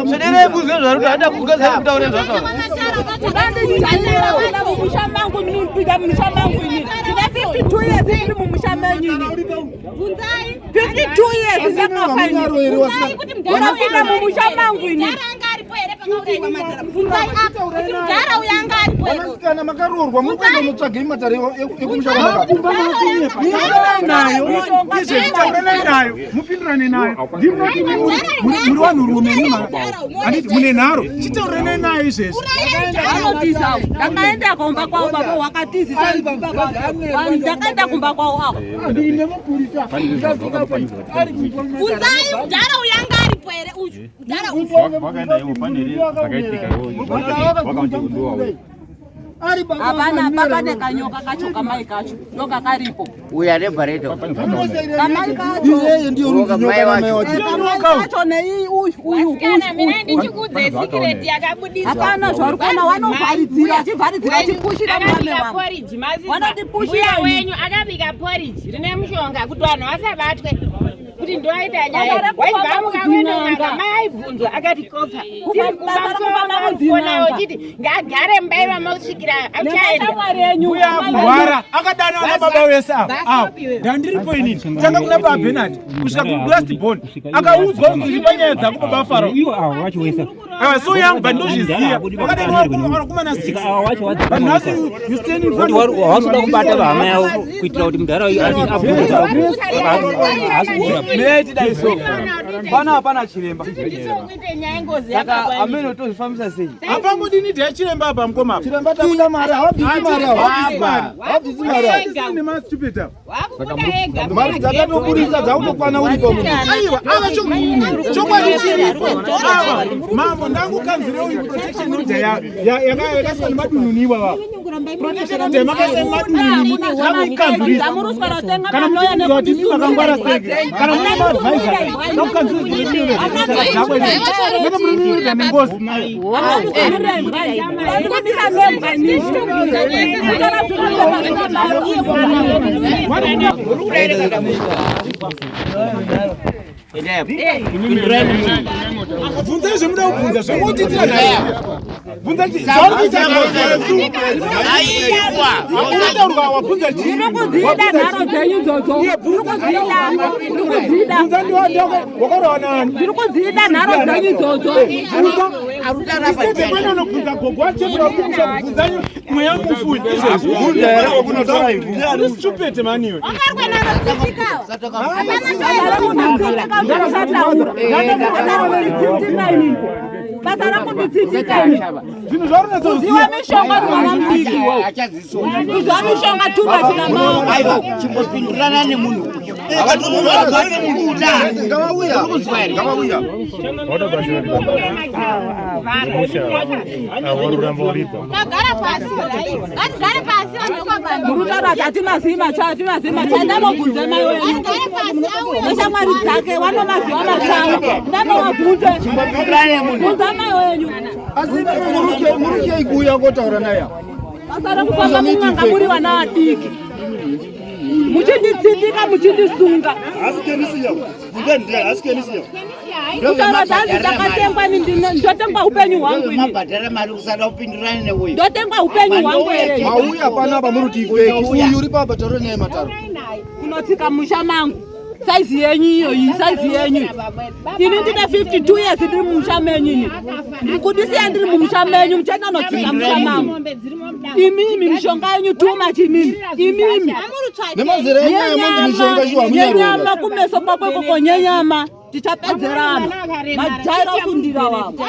muzwe zvari kuti handa kugazira kutaure zvataura Udandijairira mumusha mangu inini kupinda mumusha mangu inini ndine 52 years ndiri mumusha menyu inini 52 years ndakafa inini unapinda mumusha mangu inini anga aripo here Vanasikana makaroorwa muri kuenda munotsvagei matare ekumusha nayo izvezvi tauranai nayo mupindirane nayo ndinoti muri vanhurume handiti mune nharo chitauranai nayo izvezvi Vanotiza ndakaenda kumba kwavo baba wakatizisa ndakaenda kumba kwavo avo. Ndine mupurisa. Bvunzai mudhara uyu anga aripo here uyu mudhara uyu. Hapana pakane kanyoka kacho kamai kacho ndokakaripo. Uyu ane bhareto. Kamai kacho. Iyeye ndiyo runzi nyoka namai wacho. Kamai kacho nei uyu uyu Vasikana, mina ndichikuudze sikireti yakabudiswa. Hapana zvauri kuona wanovharidzira achivharidzira achipushira murume Akabika wangu. porridge, mazizwa. Wanondipushira Mbuya ini. wenyu akabika porridge rine mushonga kuti vanhu vasabatwe kuti ndoaita Basa nyaya rekufamba waibva muka kuenda mudzin'anga. kun'anga mai aibvunzwa akati kofa Kufa- basa rekufamba mudzin'anga. uchiti ngaagare mumba ivamo kusvikira Nemashamwari enyu. Mbuya akurwara akadana vana baba vese ava ava ndandiripo inini tanga kuna baba Bernard kusvika kulast born akaudzwa kunzi iri panyaya dzako baba Farao Iwo ava wacho wese I was so young but ndozviziva wakadai vakomana 6 but nhasi you stand in front of hausoda kubata vahama yavo kuitira kuti mudhara uyu Mirai tidai so. Pana hapana chiremba. kuite nyaya ngozi Saka amene tozvifambisa sei? Hapambodini dhaya chiremba apa mukoma apa. Chiremba takuda mari havabvisi mari ava. Havabvisi mari ava. Nemastupid apa. Mari dzakatoburisa dzakutokwana uripo munhu. Aiwa, ava chokwadi chiripo. Ava mambo ndangukanzire uyu protection order yakaiswa nemadununu iwawa. Protection order yamakaisa nemadununu ndakuikanzurisa. Kana muchifunga kuti imi makangwara sei, kana mune maadvisor ndakukanzurisa protection order dzakwa idzi. Mene muri nengozi. Bvunzai zvemuda kubvunza zvemotitira naye. Bvunza chii? Zvauri kuita Unotaurwa wabvunza chii? Ndinokudzida nharo dzenyu idzodzo. Ndinokudzida. Bvunza wakaurawa nani? Ndiri kudzida nharo dzenyu idzodzo. Isete kwene unobvunza gogo wachembera uri kumusha kubvunza mweya mufu izvezvi. Bvunza here wakunotora ivhu? Uri stupid mani iwe. Basa rakunditsindika ini. Zvinhu zvauri Kuziva mishonga mwana mudiki iwowo. Kuziva mishonga too much namaoko. Chimbopindurana nemunhu uyu. Ngavauya. Ngavauya. Tagara pasi ngatigare pasi vanhu vekwababa. Murutaura kuti hatimazivi matsva hatimazivi matsva ndamobvunze mai wenyu neshamwari dzake wanomaziva matsva ndamowabvunze bvunza mai wenyu Asi murukei kuuya kotaura naye apa. Basa rekufamba mun'anga muri vana vadiki muchinditsindika muchindisunga kutaura dhanzi ndakatengwa ini ndotengwa upenyu hwangu ini Mabhadhara mari kusada kupindurana neuyu. ndotengwa upenyu hwangu here Mauya panapa muri kuti ifeki. Uyu uri papa taura naye mataro. kunotsika musha mangu saizi yenyu iyoyi saizi yenyu ini ndine 52 years ndiri mumusha menyu ini ndikudisiya ndiri mumusha menyu muchaenda notsika musha mangu imimi mishonga yenyu too much imimi imimi Nemazera enyu aya monzi mishonga shuwa hamunyarora. nyenyama kumeso kwako ikoko nyenyama tichapedzerana majaira kundira wavo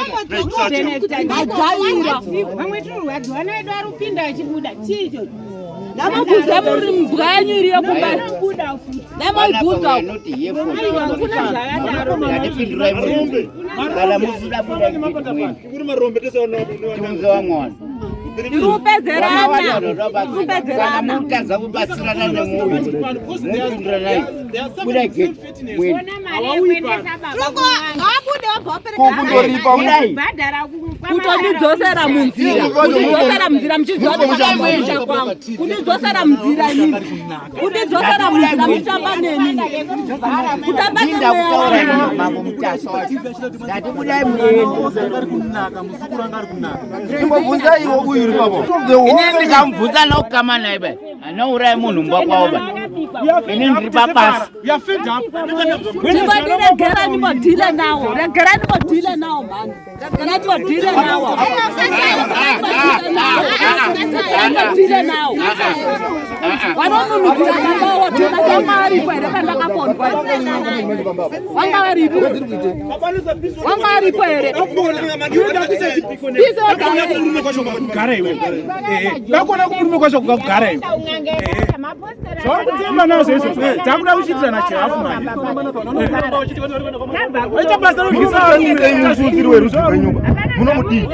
majaira Vamwe tirurwadziwa nedu ari kupinda achibuda chii ichocho? ndamabvunze muri mbwa yenyu iriyo kumba Kubuda futi. ndamoibvunza Ngatipindurai munhu. Kana musida buda Kuri marombe tese tiunze vamwe vanhu. tiri kupedzerana tiri kupedzerana Mutadza kubatsirana nemunhu. Mupinduranai. Buda gate. Muende. Ngawabude wabva Ko kundoripa Budai. Bhadhara kutondidzosera munzira kundidzosera munzira muchiziva kuti ndakamusha kwangu kundidzosera munzira inini kundidzosera munzira muchitamba neni kutamba Ndinda nemweya kutaura wangu nemi mambo Mutasa wacho. Ndati budai muende. Imbobvunza iwo uyu uri papo. Ini ndikamubvunza nokukama naye bai. Anouraya munhu mumba kwavo bai. Ini ndiri pabasa. Ndingondiregera ndimbodhile nawo. Regera ndimbodhile nawo mhani. Regera ndimbodhile nawo. Ndodhile nawo. Vanonunukira baba wacho vanga varipo here pandakapondwa? Vanga varipo? Vanga varipo here? Kugara iwe. Dakona kumurume kwacho kugara iwe. Zvauri kutemba nazvo izvozvo. Takuda kuchiitirana chirafu manje. Waita basa rokuisaausiri werudzi rwenyumba munomudii?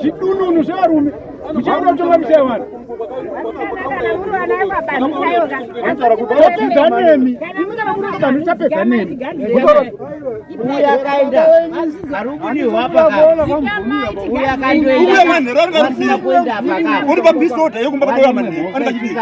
Zvidununu zvevarume. Muchaona kutonga misha yevanhu. Topedza nemi. Imi kana muri vanhu tichapedza nemi. Uyakaenda arikudiwa paka. Uyakaenda kuenda paka. Uri pabisoda yekumba kwatouya manheru anenge achidii?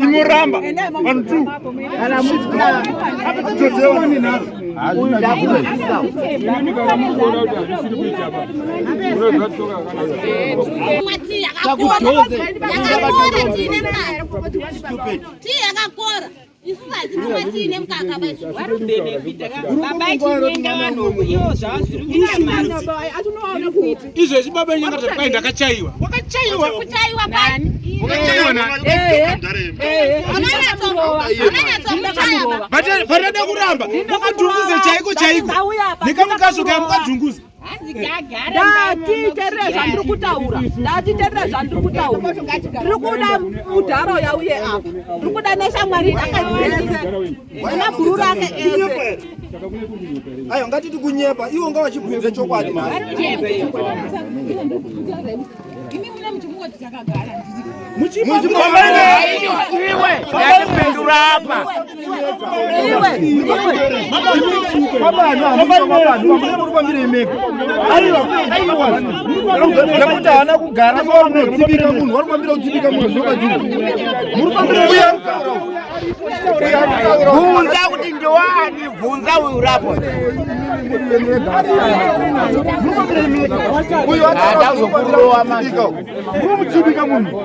Inoramba vanhu two. Tii yakakora isu hatinomwa tii nemukaka Baba chinyenga vanhu ivo zvavazviri kuita mari. Izvezvi baba nyanga kwai ndakachaiwa. Wakachaiwa. Kuchaiwa pani? Wakachaiwa nani? Patada kuramba wakadhunguza chaiko chaiko. Nekamukazvo mukadhunguza. Ndatiterere zvandiri kutaura. Ndatiterere zvandiri kutaura. Ndiri kuda mudharo yauye apa. Ndiri kuda neshamwari dzake dzese. Nemabhururu ake ese. Aiwa, ngatiti kunyepa, ivo ngavachibvunze chokwadi mani. Iwe ndatipindura apa. Nekuti haana kugara munotsipika munhu, vari kufambira kutsipika munhu zvokadzii muri kufambira. Bvunza kuti ndowani, bvunza uyu urapo. Uyu atakurowa mutsipika munhu.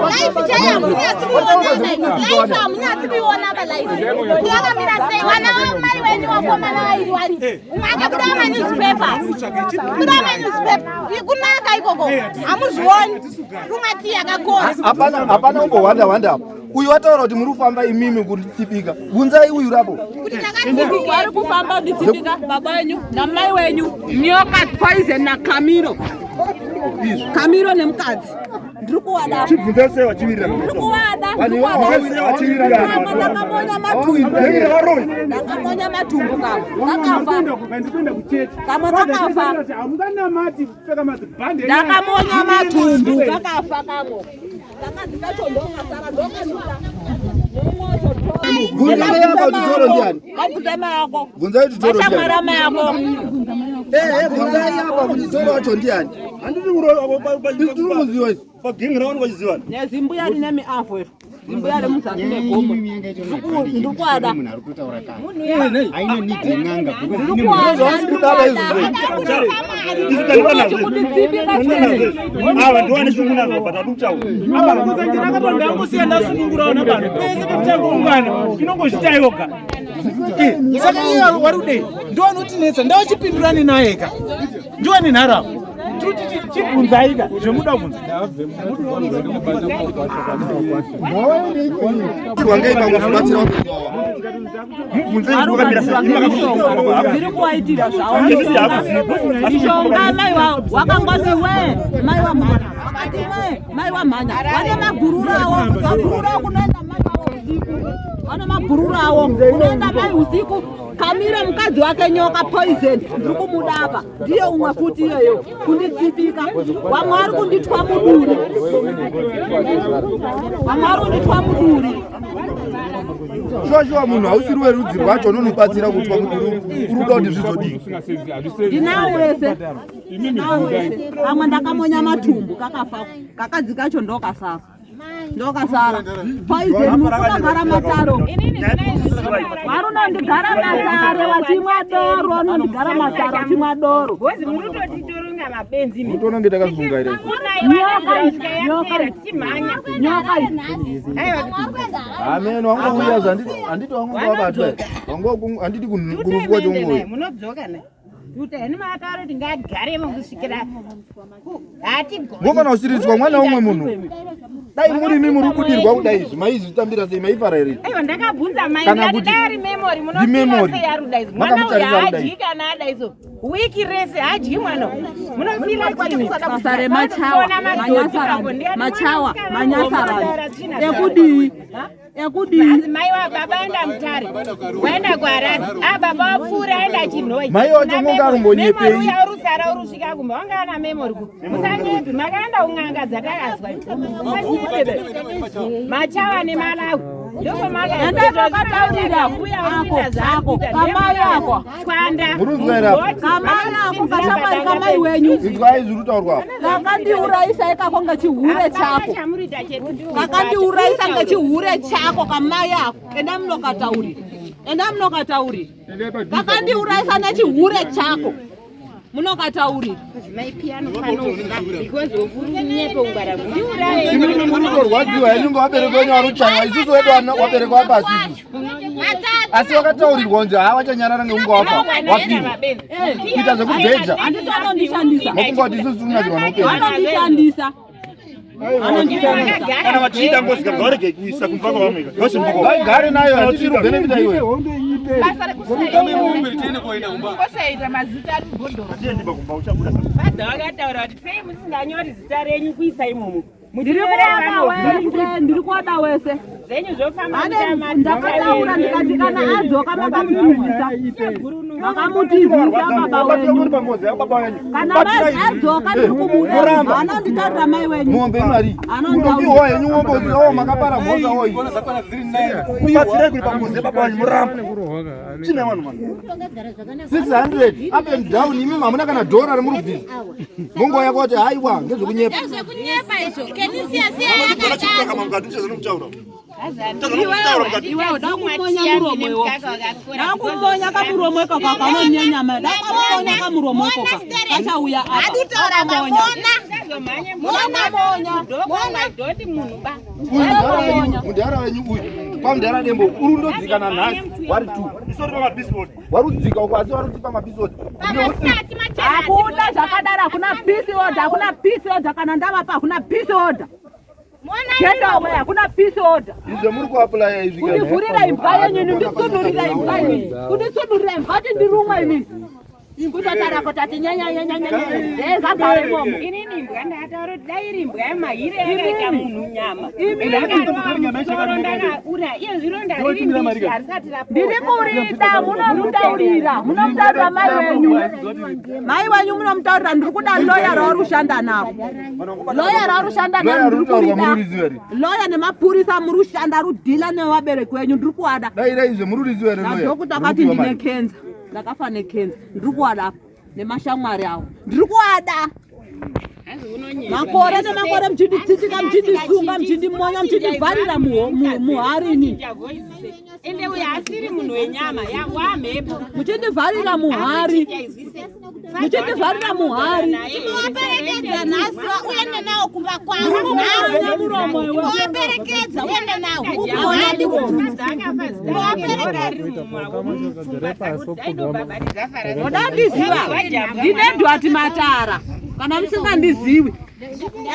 Life chaiyo hamunyatsi kuiona, life hamunyatsi kuiona pa life yakamira sei? Vana vamai wenyu vakomana vairi vari umwe akabuda manewspaper, kuda manewspaper kunaka ikoko hamuzvioni rumwa tii yakakora. Hapana, hapana umbohwanda hwanda apa. Uyu wataura kuti muri kufamba imimi kunditsipika, bvunzai uyu rapo. Vari kufamba kunditsipika baba wenyu namai wenyu nyoka poison nakamiro kamiro nemukadzi. Ndiri kuwada. Chibvunzai sei vachivirira? Ndiri kuwada. Vanhu ivavo vachivirira. Ndakamonya matumbu, ndakamonya matumbu kamwe kakafa, kamwe kakafa. Hamunganamati kupfeka madzibhande. Ndakamonya matumbu kakafa kamwe. Kakadzi kacho ndokasara ndokanyura. Bvunzai apa kuti toro ndiani. Ngabvunze mai ako. Bvunzai kuti toro ndiani. Vashamwari mai ako. Ehe, bvunzai apa kuti toro wacho ndiani. Handiti tiri kuziva izvi. Pagengi ravanenge vachizivana. Nezimbuya rine miavho iro. Zimbuya remuzasi megomo. Ndikuada. Ava ndiwane shungu nazvo but adi kutaura. Ndangosiya ndasunungurawo navanhu pese pamuchangoungana inongozvita yoga. Saka iye wari kudei ndoanotinetsa, ndawachipindurani naye ka, ndiwane nharamo. Tiri chibvunzaika zvemuda kubvunza. Wangei pamwe kubatsira. Mubvunzei kuti wakamira sei. Zviri kuwaitira zvavo mishonga. Mai wakangoti we mai wamhanya, wakati we mai wamhanya. Vane magururu awo, magururu awo kunoenda mai wavo usiku. Vane magururu awo kunoenda mai usiku. Kamire mukadzi wake nyoka poison. Ndiri kumuda apa, ndiye umwe futi iyeyo kunditsipika. Vamwe vari kunditwa muduri, vamwe vari kunditwa muduri. Shuwa shuwa munhu hausiri werudzi rwacho unonobatsira kutwa kuti uri kuda kuti zvizodii. Ndinawo wese. Ndinawo wese. Pamwe ndakamonya matumbu kakafa. Kakadzi kacho ndokasafa. Ndokasara. Poison mukugara mataro. Varunondigara matare vachimwa doro, vanondigara matare vachimwa doro. Bozi muri kutotitorunga mabenzi imi. Mutononge takazungaira isu. Nyoka iyi, nyoka iyi. Nyoka iyi. Amen wangouya zvanditi handiti wangouya wabatwa. Wangu handiti kurufu kwacho ngouya. Munodzoka na. Tuta heni makataura kuti ngagaremo kusvikira hatigoni. Ngofana usiridzwa mwana umwe munhu. Dai muri imi muri kudirwa kudai izvi maizvitambira sei maifara here? Aiwa ndakabvunza mai Kana ndati kuti dai ari memory ndi memory. munofila sei aruda izvo. Mwana uyu Makamutarisa aruda haadyi izvi. kana ada izvo. Wiki rese haadyi mwana uyu. Munofila chii? Basa remachawa, manyasarani, machawa, manyasarani. Ekudii? Ekudii? Hanzi mai wa baba aenda Mutare, waenda kuHarare, ah baba wapfuura aenda Chinhoyi. Mai wacho ngonga arumbonyepei. Memory uya urusara urusvika kumba wanga ana memory ku. Musanyepi makaenda kun'anga dzatakazwa. Musanyepe. Machawa neMalawi. Enda makataurira ako ako kamai ako Twanda. Murunzwa here apa? Kamai ako kashamwari kamai wenyu. Inzwai zviri kutaurwa apa. Kakandiurayisa ikako ngechihure chako. Kakandiurayisa ngechihure chako kamai ako. Enda munokataurira. Enda munokataurira. Kakandiurayisa nechihure chako. Munokataurira. Imimi muri kutorwadziwa henyu ngevabereki venyu vari kuchaiwa isusu wedu vabereki vapasi isusu. Asi vakataurirwa kunzi haa vachanyarara ngekunge wafa wafirwa. Kuita zvekubheja. Handiti vanondishandisa. Mofunga kuti isusu tinonakirwa neupenyu. Vanondishandisa. Kana vachiita ngozi ngavarege kuisa kumba kwavamwe. Vose mbuko. Ngaigare nayo handiti iri kubenefita iwe. Basa rekusaita mazita ari mubhodhoro. Fadha vakataura kuti sei musinganyori zita renyu kuisa imomo. Ndiri kuoda wese, ndiri kuoda wese. Zvenyu zvofamba Ane ndakataura ndikati kana adzoka makamutizisa. Makamutizisa baba wenyu. Kana adzoka ndiri kumuda. Anonditaurira mai wenyu. Mombe imari. Munopiwa henyu mombe kuti oh makapara mhosva oyi. Batsirai kuri pangozi yababa wenyu muramba. Chine vanhu mani. 600 up and down imi hamuna kana dhora remuri kubvisa. Mongouya kwati haiwa ngezvekunyepa. Ndezvekunyepa izvo. Kenisiya siya Chakutaka mangati uchazana kutaura. Iwewe dakumonya muromo iwo. Dakumonya kamuromo ikoko kanonyanyama. Dakumonya kamuromo ikoko. Kachauya apa. Adutaura Dakumonya. mamona. Mona. Doti munhu ba. Mudhara wenyu uyu kwamudhara dembo uri undodzika nanhasi wari two. Isori pamabisipoti. Wari kudzika uko asi wari kutipa mabisipoti. Hakuna zvakadaro, hakuna peace order, hakuna peace order kana ndavapa hakuna peace order. Get away, hakuna peace order. Izvo muri kuapulaya izvi kana. Kundivhurira imbwa yenyu ini, ndisudurira imbwa ini. Kundisudurira imbwa kuti ndirumwe ini. Kutotaura kutati nyanyanyanyanya. Ngagare imomo. Inini imbwa ndakataura kuti dai iri imbwa yemahire yakaita munhu nyama. Imimi. Ndakarowa ndakaura iye zvironda riri mbishi harisati rapora. Ndiri kurida munomutaurira, munomutaurira mai wenyu. Mai wenyu munomutaurira ndiri kuda loya rauri kushanda navo. Loya rauri kushanda navo Loya ndiri rinotaurwa kurida. muri riziva here? Loya nemapurisa muri kushanda rudhila nevabereki wenyu ndiri kuwada. Dai dai izvo muri riziva here loya? Nadhokuta akati ndine kenza. Ndakafa nekenza. Ndiri kuwada nemashamwari avo. Ndiri kuwada. Makore nemakore muchinditsitsika muchindisunga muchindimonya muchindivharira muhari inini. Ende uyu asiri munhu wenyama wamhepo. Muchindivharira muhari. Muchindivharira muhari. Tinowaperekedza nhasi uende nawo kumba kwavo. Munomonya muromo iwe. Tinowaperekedza uende nawo. Munomonya muromo. Mudandiziva ndine Edward Matara kana musingandiziwi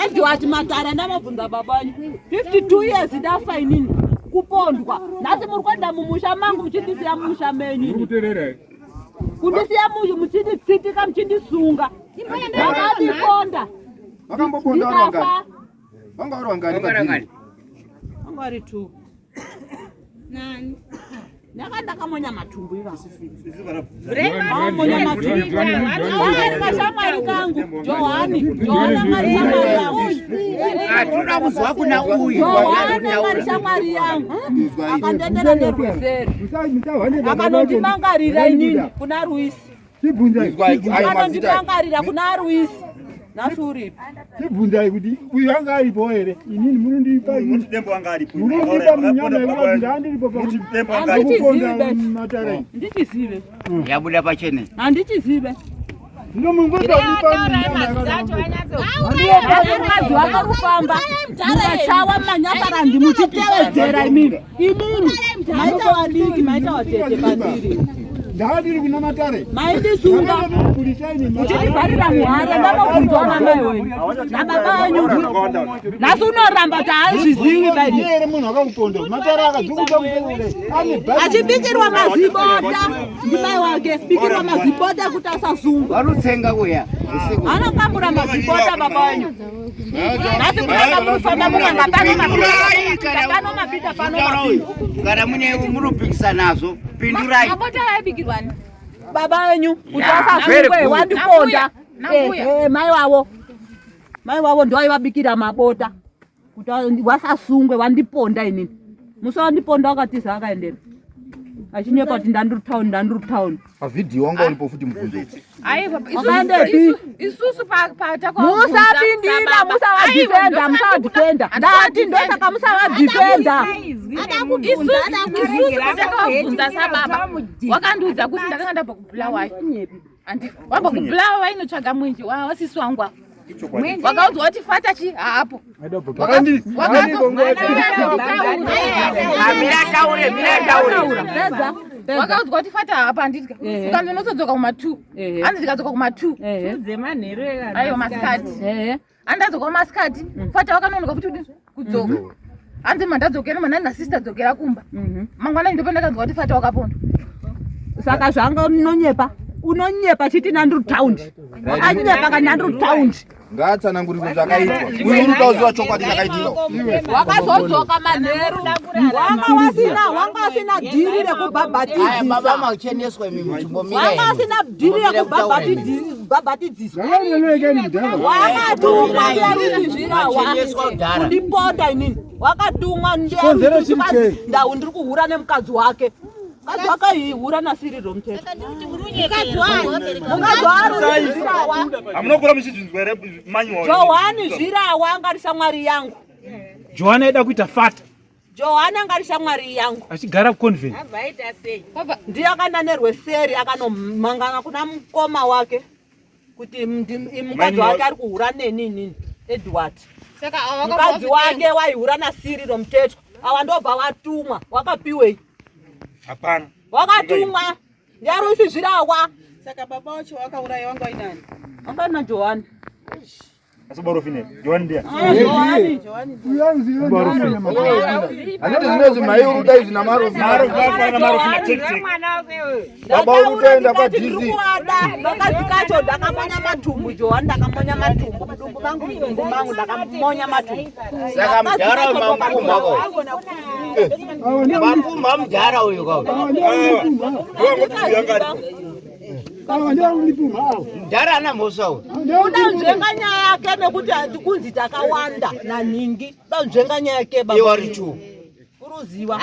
Edward Matara ndamabvunza baba wenyu 52 years ndafa inini kupondwa nhasi muri kuenda mumusha mangu muchindisiya mumusha menyu ini. Kundisiya muyu muchinditsitika muchindisunga makandiponda Vakamboponda vari ndikafa vangani? Vanga vari vangani padhiri? vanga vari two Nani? Ndanga ndakamonya matumbu ivavo. Monya matumbu. Kashamwari kangu Johani, Johani angari shamwari yangu. Hatuna kuzwa kuna uyu. Johani angari shamwari yangu. Akandendera nerweseri. Akanondimangarira inini kuna Ruisi. Akanondimangarira kuna Ruisi. Nhasi uripi? Chibvunzai kuti uyu anga aripo here inini munondipa Dembo anga aripo. munondipa munyama yekuti ndandiripo pakuponda matare Ndichizive. Yabuda pachene. Handichizive. Mukadzi wako rufamba mukachawa manyasarandi muchitevedzera imimi imimi maita vadiki maita vatete pandiri ndandiri kuna matare maindisunga muchindivharira muhara ndamobvunzwa namai wenyu nababa wenyu nhasi unoramba kuti haazvizivi baini here munhu akakuponda matare akadzokuta achibikirwa mazibota ndimai wake bikirwa mazibota kuti asasungwa Vanotsenga kuya usiku. anokambura mazibota baba wenyu nhasi kuramba murifamba munganga pano mapita pano mapita pano mapita Kana mune munopikisa nazvo, pindurai. Mabota aibikirwani? Baba wenyu kuti Yeah, very asasungwe good. wandiponda. Nambuya, Eh, eh, mai wavo mai wavo ndoaivabikira mabota kuti wasasungwe wandiponda inini musi wandiponda wakatiza akaendera achinyepa kuti ndandiri town ndandiri town. Pavhidhiyo wanga uripo futi mubvunzo. Aiwa, Wakaendepi? isusu Musapindira, musavadhifenda, musavadhifenda. Ndati ndosaka musavadhifenda. Isusu patakavabvunza sababa wakandiudza kuti ndakanga ndabva kuBulawayo. Andi wabva kuBulawayo wainotsvaga mwenje wasisi wangu apa. Wakaudzwa kuti fata chi haapo. Mira taure, mira taure. Wakaudzwa kuti fata haapo handidya ukanzi unozodzoka kuma2, hanzi ndikadzoka kuma2, aiwa, masikati andadzoka kumasikati fata wakanonoka futi kuti kudzoka, hanzi mandadzokera manani nasista dzokera kumba mangwanani ndopandakanzwa kuti fata wakapondwa. Saka zvanga unonyepa, unonyepa chiti nandiri taundi, wakanyepa ka nandiri taundi. Ngaatsanangurirwe zvakaitwa uyu uri kuda kuziva chokwadi chakaitika. Wakazodzoka manheru wanga wasina, wanga wasina dhiri Aya baba rekubhabhatidzisa. macheneswa imi muchimbomira. Wanga wasina dhiri rekubhabhatidziswa, wakatumwa ndiarusi zvirawa kundiponda inini, wakatumwa Chikonzero chiri chei? ndau ndiri kuhura nemukadzi wake, mukadzi wake ihura nasiriro mutete, mukadzi waarusi zvirawa. Hamunokura muchizvinzwa here manual? Johani zvirawa angari shamwari yangu. Johana aida kuita fata. Johani angari shamwari yangu. Achigara kuconvent. Ndiye akaenda nerweseri akanomangana kuna mukoma wake kuti mukadzi wake ari kuhura neni inini Edward. Saka ava Mukadzi wake waihura nasiriro mutetwa, awa ndobva watumwa, wakapiwei? Hapana. Wakatumwa ndiarusi zvirawa. Saka baba wacho wakauraya wanga wainani? Wanga Johani. Asi borofine. Johan ndiye. Handiti zvinezvi mai uri kuda izvi namarofi baba uri kutoenda kwaDC. Ndikuada vakadzi kacho ndakamonya matumbu Johani, ndakamonya matumbu mudumbu mangu, mudumbu mangu ndakamonya matumbu. Saka mudhara uyu mamukumha ko. Makumha mudhara uyu ko. Mudhara ana mhosva uyu. Udanzvenga nyaya yake nekuti kunzi takawanda nanhingi, udanzvenga nyaya yake baba. Iwe uri two. Uruziwa.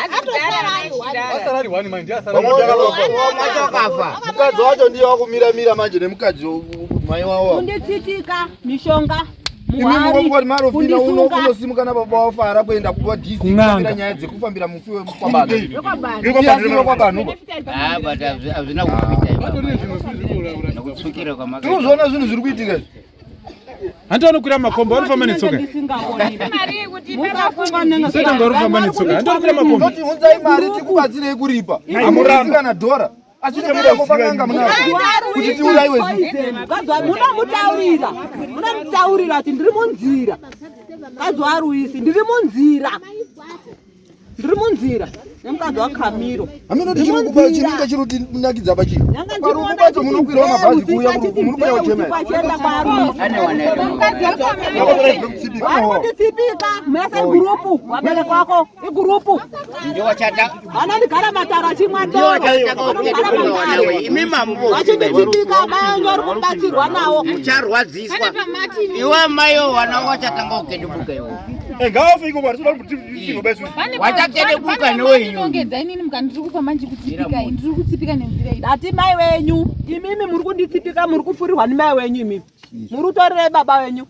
Asarari one manje Wakafa. Mukadzi wacho ndiye wakumiramira manje nemukadzi mai wavo. Kunditsitika mishonga Imi muhari mungoti marofina kundisunga. unosimuka nababa wafara kuenda kuDC kufambira nyaya dzekufambira mufi wekwabanu. Kwabanu. Ah, but hazvina kupita. Nekutsukira kwamakaita. Tinozviona zvinhu zviri kuitika izvi. Hanti vanokwira makomba vanofamba netsoka. Musaita kunge varikufamba netsoka. Hanti vanokwira makomba. Toti unzai mari tikubatsirei kuripa. Hamurisi kana dhora. Asi tikuda kufanganga munazvo. Kuti tiuraiwe zii. Mukadzi munomutaurira, munomutaurira kuti ndiri munzira, mukadzi waRuisi ndiri munzira. Ndiri munzira nemukadzi waKamiro. Hameno chinenge chiri kutinakidza apa chii? Parufu pacho munokwirawo mabhazi kuuya muri kuuya kuchema. Achienda kwaari. Varikunditsipika mese gurupu wabereki wako igurupu. Vanondigara mataro achimwa doro. Vachinditsipika mai angu vari kubatsirwa nawo. Ucharwadziswa iwe maiwo wana wachatanga kukedebuka iwe. Wachakedebuka newe inyoni. Ndongedza inini mukandiri kufa manje kutsipika ndiri kutsipika nenzira iyi. Ndati mai wenyu imimi muri kunditsipika muri kufurirwa nemai wenyu imimi. Muri kutorerei baba wenyu.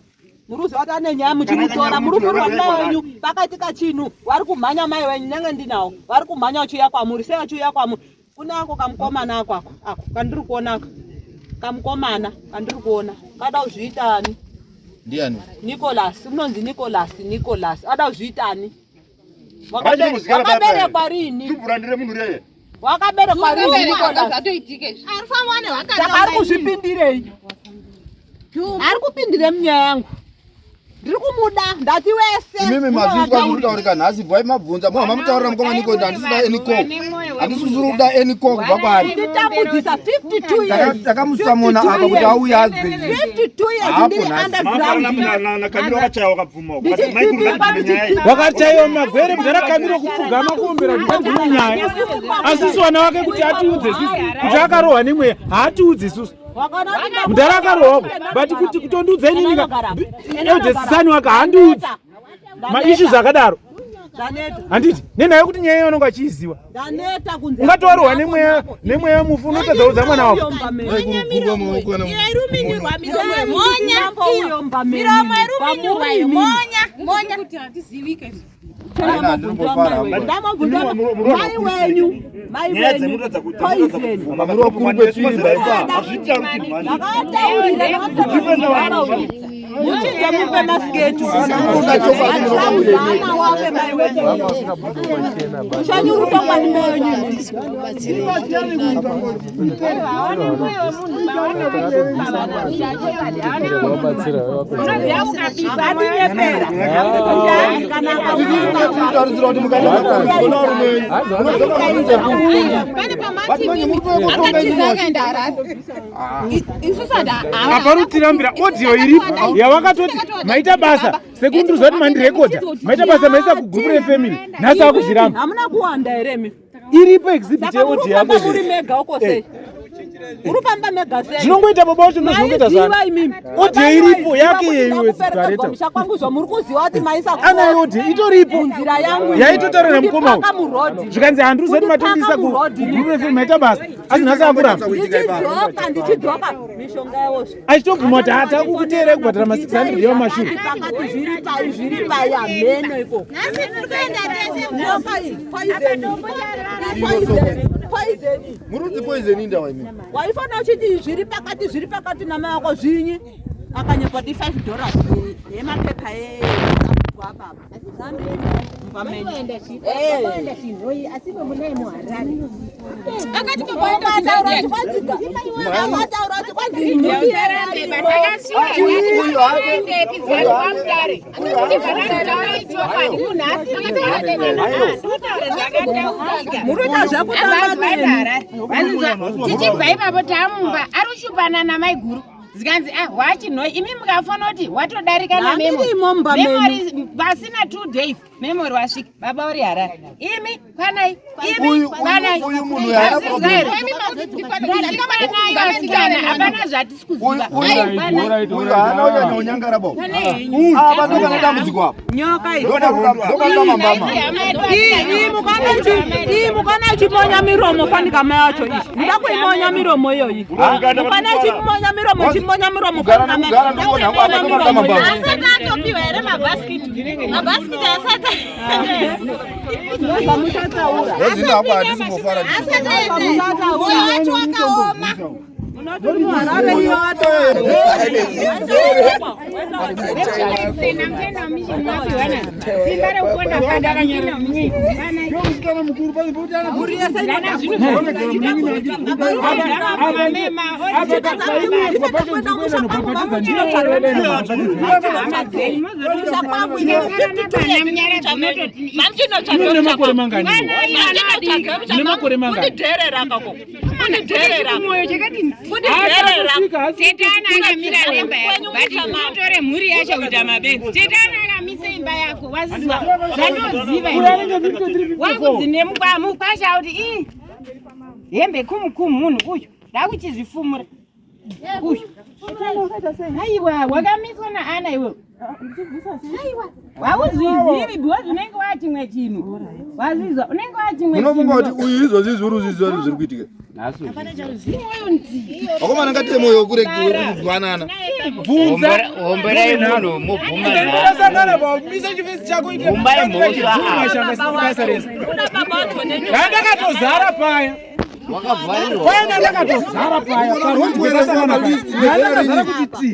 Muri kuziva kuti ane nyaya muchimutora muri kufurirwa nemai wenyu pakaitika chinhu vari kumhanya mai wenyu nenge ndinawo vari kumhanya vachiuya kwamuri sei vachiuya kwamuri kune ako kamukomana ako ako ako kandiri kuona ako kamukomana kandiri kuona kada kuzviitani Ndiani? Nicholas unonzi Nicholas Nicholas ada kuzviitani wakaberekwa rini wakaberekwa rini Nicholas saka ari kuzvipindirei ari kupindire munyaya yangu ndiri kumuda ndati wese Imimi mazvinzwa zviri kutaurika nhasi bvai mabvunza muhama mutaurira mukoma Niko kuti handisida any call. Handisisiri kuda any call kubva kwaari. Nditambudzisa 52 years. Takamusamona apa kuti auye azwe. 52 years Hapo ndiri nhasi. underground. Wakachaiwa magwere mudhara Kamiro kupfugama kuombera kuti abvume nyaya. Asisi wana wake kuti atiudze isusu kuti akarohwa nemweya haatiudzi isusu. Mudhara akarohwa but kuti kutondiudza inini ka eldest son wake haandiudzi maissues akadaro. Handiti nenhau yekuti nyaya iyo anonge achiiziwa. Ndaneta kunze. Ungatorohwa nemweya nemweya mufu unotadza kuudza mwana wako. Ndamabvunza mai wenyu mai wenyu poison ndakataurira muchinje mupe masiketi ana wape mai wenyu muchanyuruka kwani mai wenyu Tarisira kuti mukaenda kuona varume venyu munodzoka munze Aparutirambira audio iripo yawakatoti maita basa sekundiruza kuti mandirekodha maita basa maisa kugroup refamily nhasi akuzviramba hamuna kuwanda here imi iripo exhibit saka muri yeaudio kufamba yako muri mega uko sei muri kufamba mega sei Zvinongoita baba wacho ndozvinongoita Maiziva zvana. imimi Audio iripo yake yeyo Ndakuperekedzwa Bareta. musha kwangu zvo muri kuziva kuti maisa Ana audio itoripo nzira yangu yaitotaura namukoma Kundipaka murodhi. zvikanzi handiruza kuti Kundipaka matondisa murodhi. kugroup refamily maita basa asi nhasi akuramba Ndichidzoka ndichidzoka mishonga yawozvo achitobvuma kuti hatakukuteerai kubhadhara ma600 yemashure pakati zviri pai zviri pai hameno ikoko nyoka iyi poison poison poison Murudzi poison indawa imimi. waifanira uchiti zviri pakati zviri pakati namai wako zvinyi akanyepa ti 5 dollars yemapepa Tichibva ipapo taamumba ari kushupana namaiguru zikanzi ah wachinhoi imi mukafona kuti watodarika Ndandirimo mumba menyu. namemori pasina 2 days memori wasvika baba uri Harare imi kwanai imi Uyu- kwanai uyu munhu haana problem. Kwanai vasikana hapana zvatisi kuziva Uyu haana kunyanya unyangara bo. Apa ndo pane dambudziko apa. Nyoka iyi. Ndo mambama. Iyi mukana ichimonya miromo fanika mai yacho iyi muda kuimonya miromo iyoyi mukana ichimonya miromo ichimonya miromo Kugara nekugara ndikuona hangu apa ndo pane mambama. Asati atopiwa here mabhasikiti? Mabhasikiti asati Ndozvamuchataura. Ndozvino hangu handisi kumbofara. Asati aenda. Moyo wacho wakaoma. Makore mangani? Makore mangani? Tetana akamira nemba yako but unotore mhuri yacho kuita mabenzi. Tetana akamise imba yako wazizwa zvandoziva wakuzi nemukwasha kuti ii hembe kumukumu munhu uyu ndakuchizvifumura uyu. Aiwa, wakamiswa naana iwe. Aiwa, hauzvizivi because unenge wachimwe chinhu wazvizwa, unenge wachimwe. Munofunga kuti uyu izvozvi zviri uzviziva zviri kuitika? Vakomana, ngatiite mwoyo wekudzwanana. Homberai munhu mubvuma. Ndakasangana pamisa chifesi chako. Bvumbai mhosva. Basa rese ndandakatozara paya paya, ndakatozara paya parondikasangana paya, ndandakazara kuti ti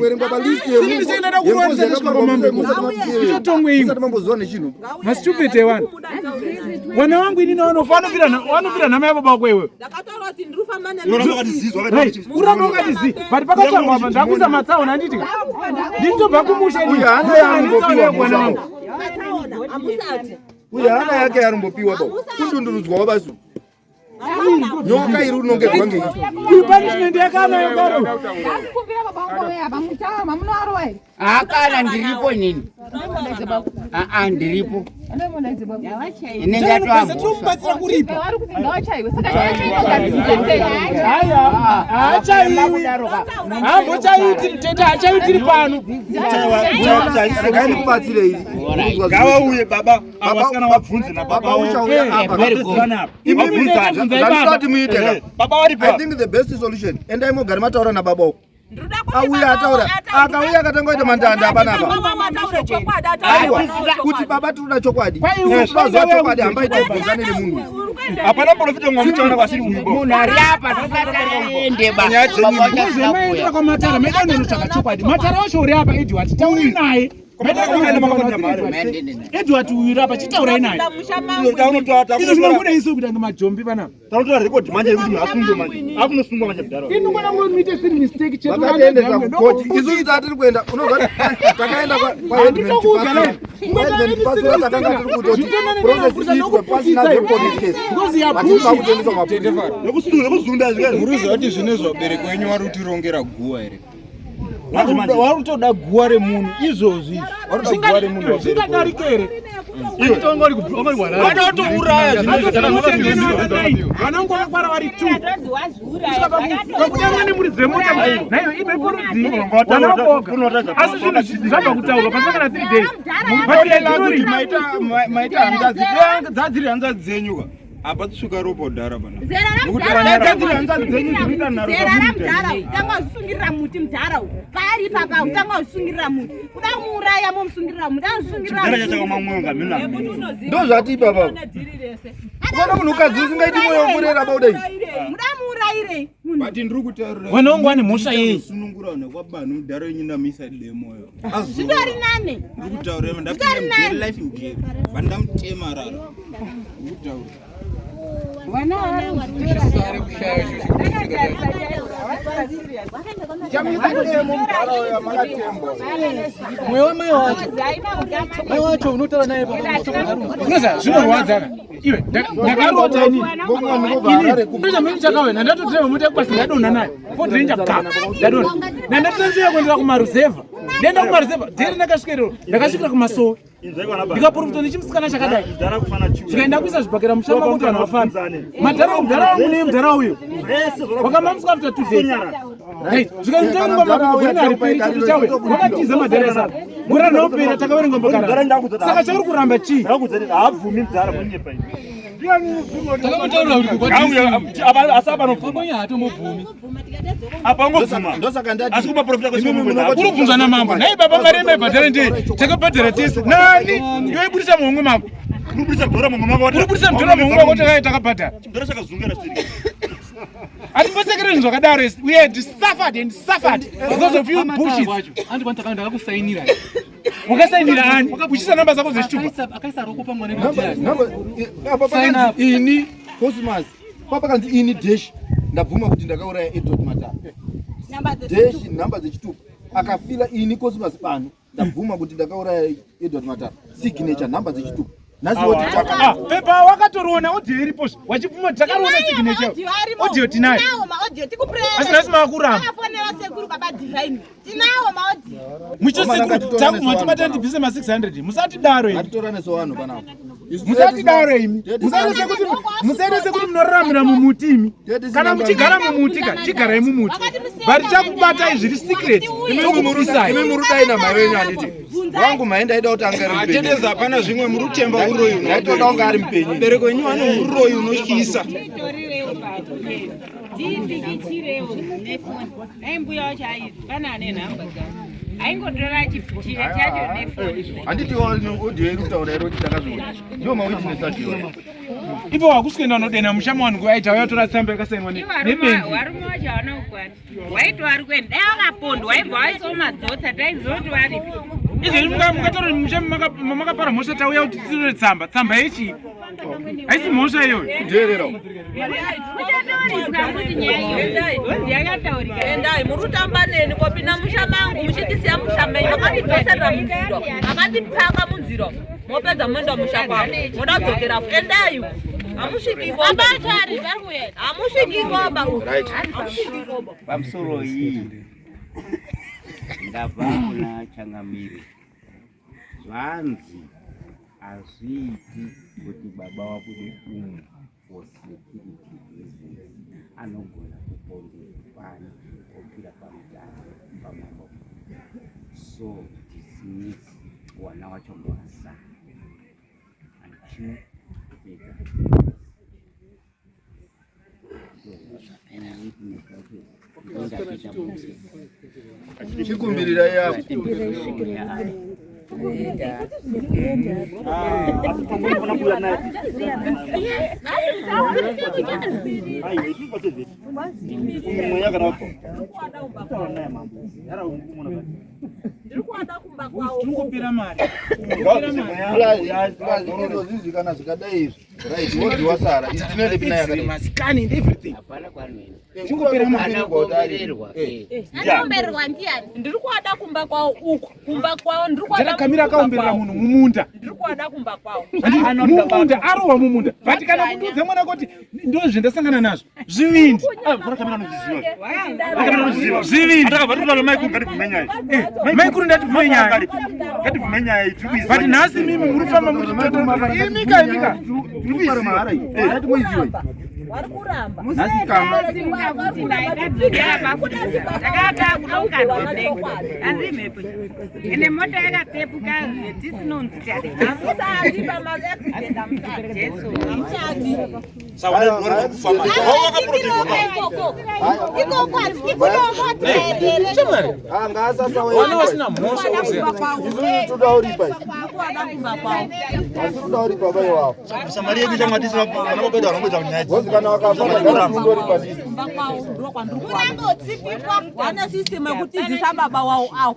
siniienda kurowanisa nesvika kwamambo ichotongwe imwe. Mamboziva nechinhu. Mastupid ewana wana wangu inini wanofira nhama yavo bako iwewe. Uramba wakati zi, but pakatsvagwa apa ndakuisa matsaona, handiti? Ndinotobva kumusha. Uyu hana yaanongopiwa mwana wangu. Uyu hana yake yanombopiwa ba kundundurudzwawo basi. Nyoka iri unongedzwa ngei? Uyu punishment yakanayo karo. Akana ndiripo inini, aa, ndiripo inenge yatoamubatsira kuripa. Haya, haachaiwi, hambochaiwi tete, hachaiwi tiri pano. Regai ndikubatsirei. Ngavauye baba avasikana vabvunze nababa. Uchauya apa. Zvandinoti muite ka, I think the best solution, endai mogara mataura nababa uko. Auya ataura, akauya akatanga kuita mandanda panapa. Aiwa, kuti baba tinoda chokwadi, tinoziva chokwadi, hambaita kubvunzane nemunhu. Hapana profita mwamuchaona vasiri uyu. Munhu ari apa tosataende. Maendera kwamatara, maida kunonotsvaga chokwadi. Matara wacho uri apa, Edward, tauri naye. Edward uyu apa, chitaurai naye. Izvo zvinokuda isu kuita ngemajombi panapa. Tanotora record manje yekuti munhu asungwe manje. Akunosungwa manje mudhara. Ini ngona ngomuite siri mistake chetu. Vakaendesa kukoti, isusu tatiri kuenda unozva takaenda Handitokuudza live. kwaheadman, takanga tiri kutoti process iitwe pasina zvepolice case. Ngozi ya Vachifa kutoendeswa kumapurisa. Nekuzunda. Muruziva kuti zvine zvabereki wenyu vari kutirongera guwa here? Vari kutoda guwa remunhu izvozvi izvi, vari kuda guwa remunhu vabereki wenyu. Zvingadarike here? Vanotouraya. Vana vangu vakakwara vari two pakudanwa nemuridzi wemota naiyo imhepo rudzii vana vakoga, asi zvinhu zvabva kutaurwa pasina kana 3 days. Kuti maita hanzvadzi dzadziri hanzvadzi dzenyu ka, apa tisvika ropa kudhara pana. Dzadziri hanzvadzi dzenyu dzinoita nharo. Zera ramudhara utanga wazvisungirira muti, mudhara u paari ipapa utanga wazvisungirira muti, kuda kumuuraya momusungirira muti, Chidhara chachakaoma mwoyo ngamhino. Ndo zvati ipapa ukaona munhukadzi usingaiti mwoyo wekurera baudai. Muda muurayirei? But ndiri kutaurira. Wana wangu ane mhosva yei? Sunungura vanhu kwabanu mudhara wenyu ndamisa demoyo. Zvitori nane. Ndiri kutaurira, ndapinda mujeri life mujeri. Vandamutema rara. Ndiri kutaurira. Vana. Mweya wamai wacho, mai wacho unotaura naye. Unoziva zvinorwadza ka iwe, ndakarota inini ini chakauya nandatotireva mota yekwasi, ndadonha nayo Ford Ranger ka, ndadonha nandatotanzira kuendera kumaruzevha, ndaenda kumaruzevha dheri, ndakasvika iroro, ndakasvikira kumasowe, ndikaprofita nechimusikana chakadai, zvikaenda kuisa zvibhakera mushamba kuti vanhu vafambe. Madhara, mudhara wangu neye mudhara uyu wakamamiswa after 2 days. Right, zvikanitangwa chawe wakatiza madhara esaka gore rinopera takaverenga mbakara, saka chauri kuramba chii? Haabvumi mudhara munyepa. Takamutaurira kuti Asi apa hatombobvumi. Apa angobvuma. Ndosaka ndati Asi kumaprofita Uri kubvunzwa namambo, nhai baba, mari yemaibhadhara ndei? Takabhadhara tese nani? Yoibudisa muhomwe mako? Uri kubudisa dhora muhomwe mako. Uri kubudisa mudhora muhomwe mako, takabhadhara. Chidhara chakazungera siri. Hatimbosekere zvinhu zvakadaro isu. We had suffered and suffered because of you bullshits. Ndakakusainira. Wakasainira ani? Uchisa namba dzako dzechitupa. Akaisa roko pamwe Apa pakanzi ini Cosmas, papakanzi ini dash ndabvuma kuti ndakauraya Edward Matara. Dash nhamba dzechitupa. Akafila ini Cosmas pano ndabvuma kuti ndakauraya Edward Matara. Signature nhamba dzechitupa. Nhasi woti Ah, pepa wakatoriona audio iripo wachibvuma takaroona signature. Audio tinayo. Tinawo maaudio tikupraya. Asi nhasi maakuramba. Akafonera sekuru baba Divine. Tinawo maaudio. Muchosekuru tangu matibata ndibvise ma 600. Musatidaro imi. Hatitorane sevanhu panapa. Musatidaro imi. Musaite sekuti musaite sekuti munoraramira mumuti imi. Kana muchigara mumuti ka chigarai mumuti. But chakubatai zviri secret. Tokupisai. Imi murudai namai wenyu handiti. Wangu mai ndaida kuti anga ari mupenyu. Atendeza hapana zvimwe muri kutemba uroyi uno. Ndaitoda kunge ari mupenyu. Vabereki wenyu vane uroyi unotyisa. Tipikichirewo nefoni. Dai mbuya wacho aizi pane ane nhamba dzavo. Aingotora chire chacho nefoni. Handiti audio iri kutaura iri kuti takazviona. Ndiwo mawitness acho iwayo. Ipo wakuswenda unodena musha mawanhu kuaita uyatora tsamba yakasainwa nebenzi. Varume wacho hawana kukwana. Waiti vari kuenda. Dai wakapondwa waibva waisawo madzotsa taiziva kuti varipi. Izvezvi mukatora musha mamakapara mhosva tauya kuti titore tsamba. Tsamba yechii? Haisi mhosva iyoyo. Kuteerera. Muchataurika kuti nyaya iyoyo. Ngozi yakataurika. Endai muri kutamba neni kopinda musha mangu muchindisiya musha menyu makandidzoserera munzira makandipaka munzira mopedza moenda musha kwangu moda kudzokera endai hamusvikikoba hamusvikikoba Right. hamusvikikoba Pamusoro iyi ndabva kuna changamire zvanzi hazviiti kuti baba wabude umu for security reasons anogona kupondera pano opira pamutaro pamambo so dismiss wana wacho mwasa until kupedza Chikumbirira yapo. Tinongopera mari. Izvozvizvi kana zvikadai izvi. Right, wodzi wasara. Isu tinoende pina yakadai. Scan and everything. Hapana kwanoenda. Chingopera mari. Anoombererwa ndiani? Ndiri kuada kumba kwawo uku kumba kwawo ndiri kuada Ndarakamira akaomberera munhu mumunda. ndiri kuada kumba kwawo Mumunda arohwa mumunda. But kana kundiudza mwana kuti ndozvendasangana nazvo. Zvivindi. Zvivindi. Maikuru ndatibvume nyaya. But nhasi mimi muri kufamba muri imika imika. vari kuramba Nhasi kama. Asi mhepo. Ende mota yakapepuka tisinonzi hamusati pamaaccident hamusati Jesu. hamusati Ikoko hatidi kunomotera. Vana vasina mhosva Isusu toda kuripa isu. ndiri kuada kumba kwawo Asi toda kuripa baba iwawo. Mari yedu chamwatisa vana baba vanongoita nyaya. Wozi kana wakafa kana undoripa ndisu. kumba kwawo ndo kwandiri kuada Murangotsipikwa. wane system yekutizisa baba wawo awo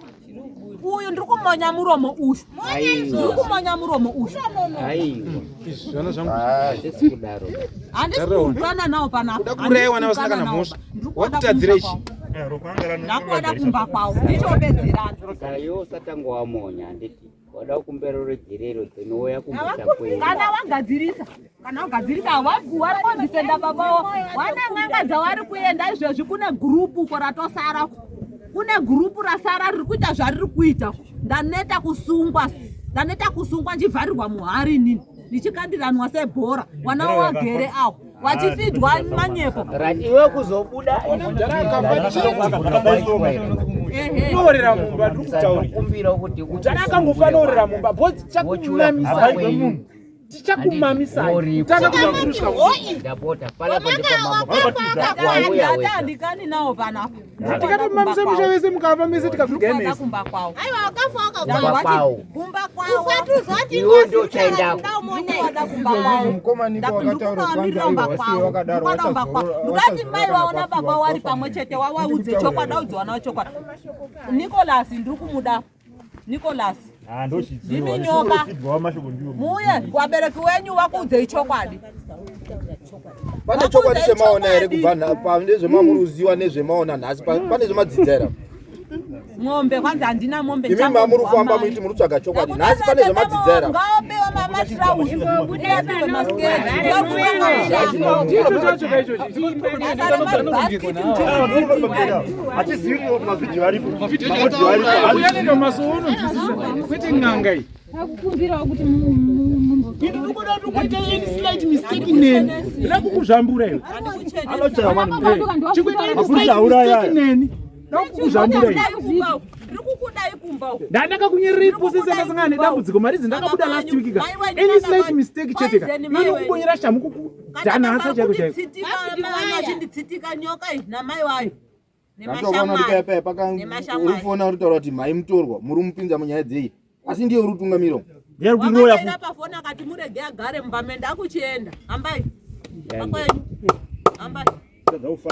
uyu ndiri kumonya muromo uyu ndiri kumonya muromo uyu Aiwa. Zvana zvangu. Hatisi kudaro. handisi kuukana nawo panapa Kuda kuuraya vana vasina kana mhosva. Wakutadzira ichi. ndakuada kumba kwawo ndichopedzerana Saka iwe usatanga wamonya handiti wada kumbera ruregerero dzinouya kumusha kwenyu. kana wagadzirisa kana wagadzirisa vari kondisenda babawo wane n'anga dzavari kuenda izvezvi kune gurupu uko ratosara kune gurupu rasara riri kuita zvariri kuita ndaneta kusungwa ndaneta kusungwa ndichivharirwa muhari inini ndichikandiranwa sebhora wana wagere awo wachifidwa manyepo Right, iwe kuzobuda Unoorera mumba ndiri kutaura. Kumbira kuti Mudhara akangofa anoorera mumba because chakunamisa. Tichakumamisai. Tanga kuzvakurusha. Ndapota panapa ndepamambo. Wauya wega. Handikani nawo panapa. Tikatomamisa musha wese mukafa mese tikakugai mese. Kumba kwawo. Aiwa wakafa Kumba wakafa. kwawo. Kumba kwawo. Usatuzoti Iwe ndio uchaendako. Ndikati mai waona baba wari pamwe chete wawaudze chokwadi audze wana wachokwadi. Nicholas ndiri kumuda. Nicholas. Ndimi nyoka. Muuye vabereki wenyu vakuudzei chokwadi. Pane chokwadi chemaona here kubva pane zvemamuruziwa nezvemaona nhasi pane zvemadzidza here? Mombe kwanzi handina mombe. Imi mamuri kufamba muiti muri kutsvaga chokwadi nhasi pane zvemadzidza here? Ngaopewa mamatirauzi. Ngaopewa masketi. Ndicho chacho ka ichochi. Hachizivi kuti mavhidhiyo aripo. Uyanenda masowo unonzwisisa kwete n'anga iyi. Akukumbirawo kuti Ini ndikuda kuti ukaita any slight mistake neni ndakukuzvambura iwe. Chikuita any slight mistake neni ndakukuzvambura iwe. Ndiri kukudai kumba uku. Ndandakakunyerera ipo sese ndasangana nedambudziko mari idzi ndakabuda last week ka. Any slight mistake chete ka. Ini kubonyera shamu kukudhanhasa chaiko chaiko. Achinditsitika nyoka iyi namai wayo. Ndatoona kuti paya paya uri uri kutaura kuti mhai mutorwa muri mupinza munyaya dzei asi ndiye uri kutungamira. Wakaenda pafoni akati murege agare mumba mende akuchienda. Ambai. Pakwenyu. Ambai.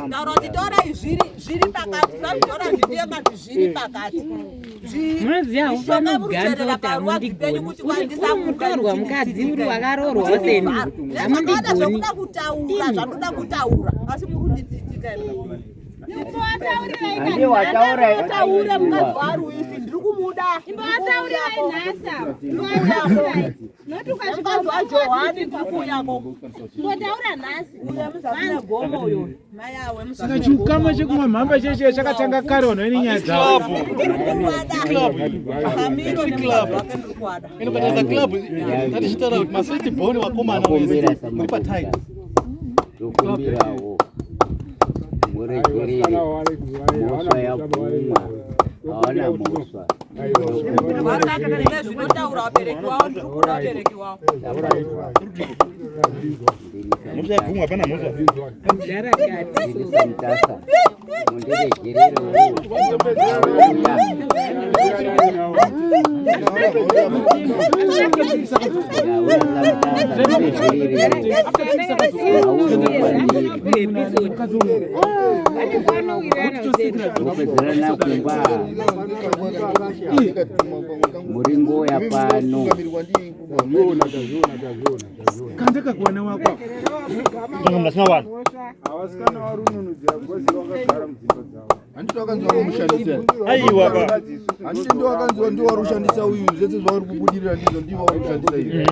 Taura kuti torai zviri pakati. Samutora zvidiye mati zviri pakati. Munoziva haufani kuganza kuti hamundigoni. Uri mutorwa mukadzi uri wakaroorwa seni. Nezvakawanda Hamundigoni. zvokuda kutaura zvandoda kutaura asi muri kunditsitika imi. Handi wataura Taura mukadzi waRuisi ndiri kumuda. Imbotaurirai nhasa. Mukadzi waJohani ndiri kuuyako. Mbotaura nhasi. Uye muzasi megomo uyo. Mai awe muzasi Saka chiukama chekumwa cheche chakatanga kare vanhu vaine nyaya dzavo. Kamiro nemukadzi wake ndiri kuada. Inobatanidza club tatichitaura kuti mafirst born vakomana Ndakumbira vese muri patight. Ndokumbirawo muregerere mhosva yabvumwa hawana mhosva. Zvinotaura vabereki wavo ndiri kuda vabereki wavo. Mhosva yabvumwa hapana mhosva. Mutasa mundiregererewo. Mopedzerana kumba muringoya pano. Kandaka kuwana wako. Avasikana vari unonodzira because vakagara mudzimba dzavo. Handiti wakanzi wakamushandisa. Aiwa ba. Handiti ndiwo wakanzi ndiwo wari kushandisa uyu zvese zvauri kubudirira ndizvo ndiwo wari kushandisa iwe.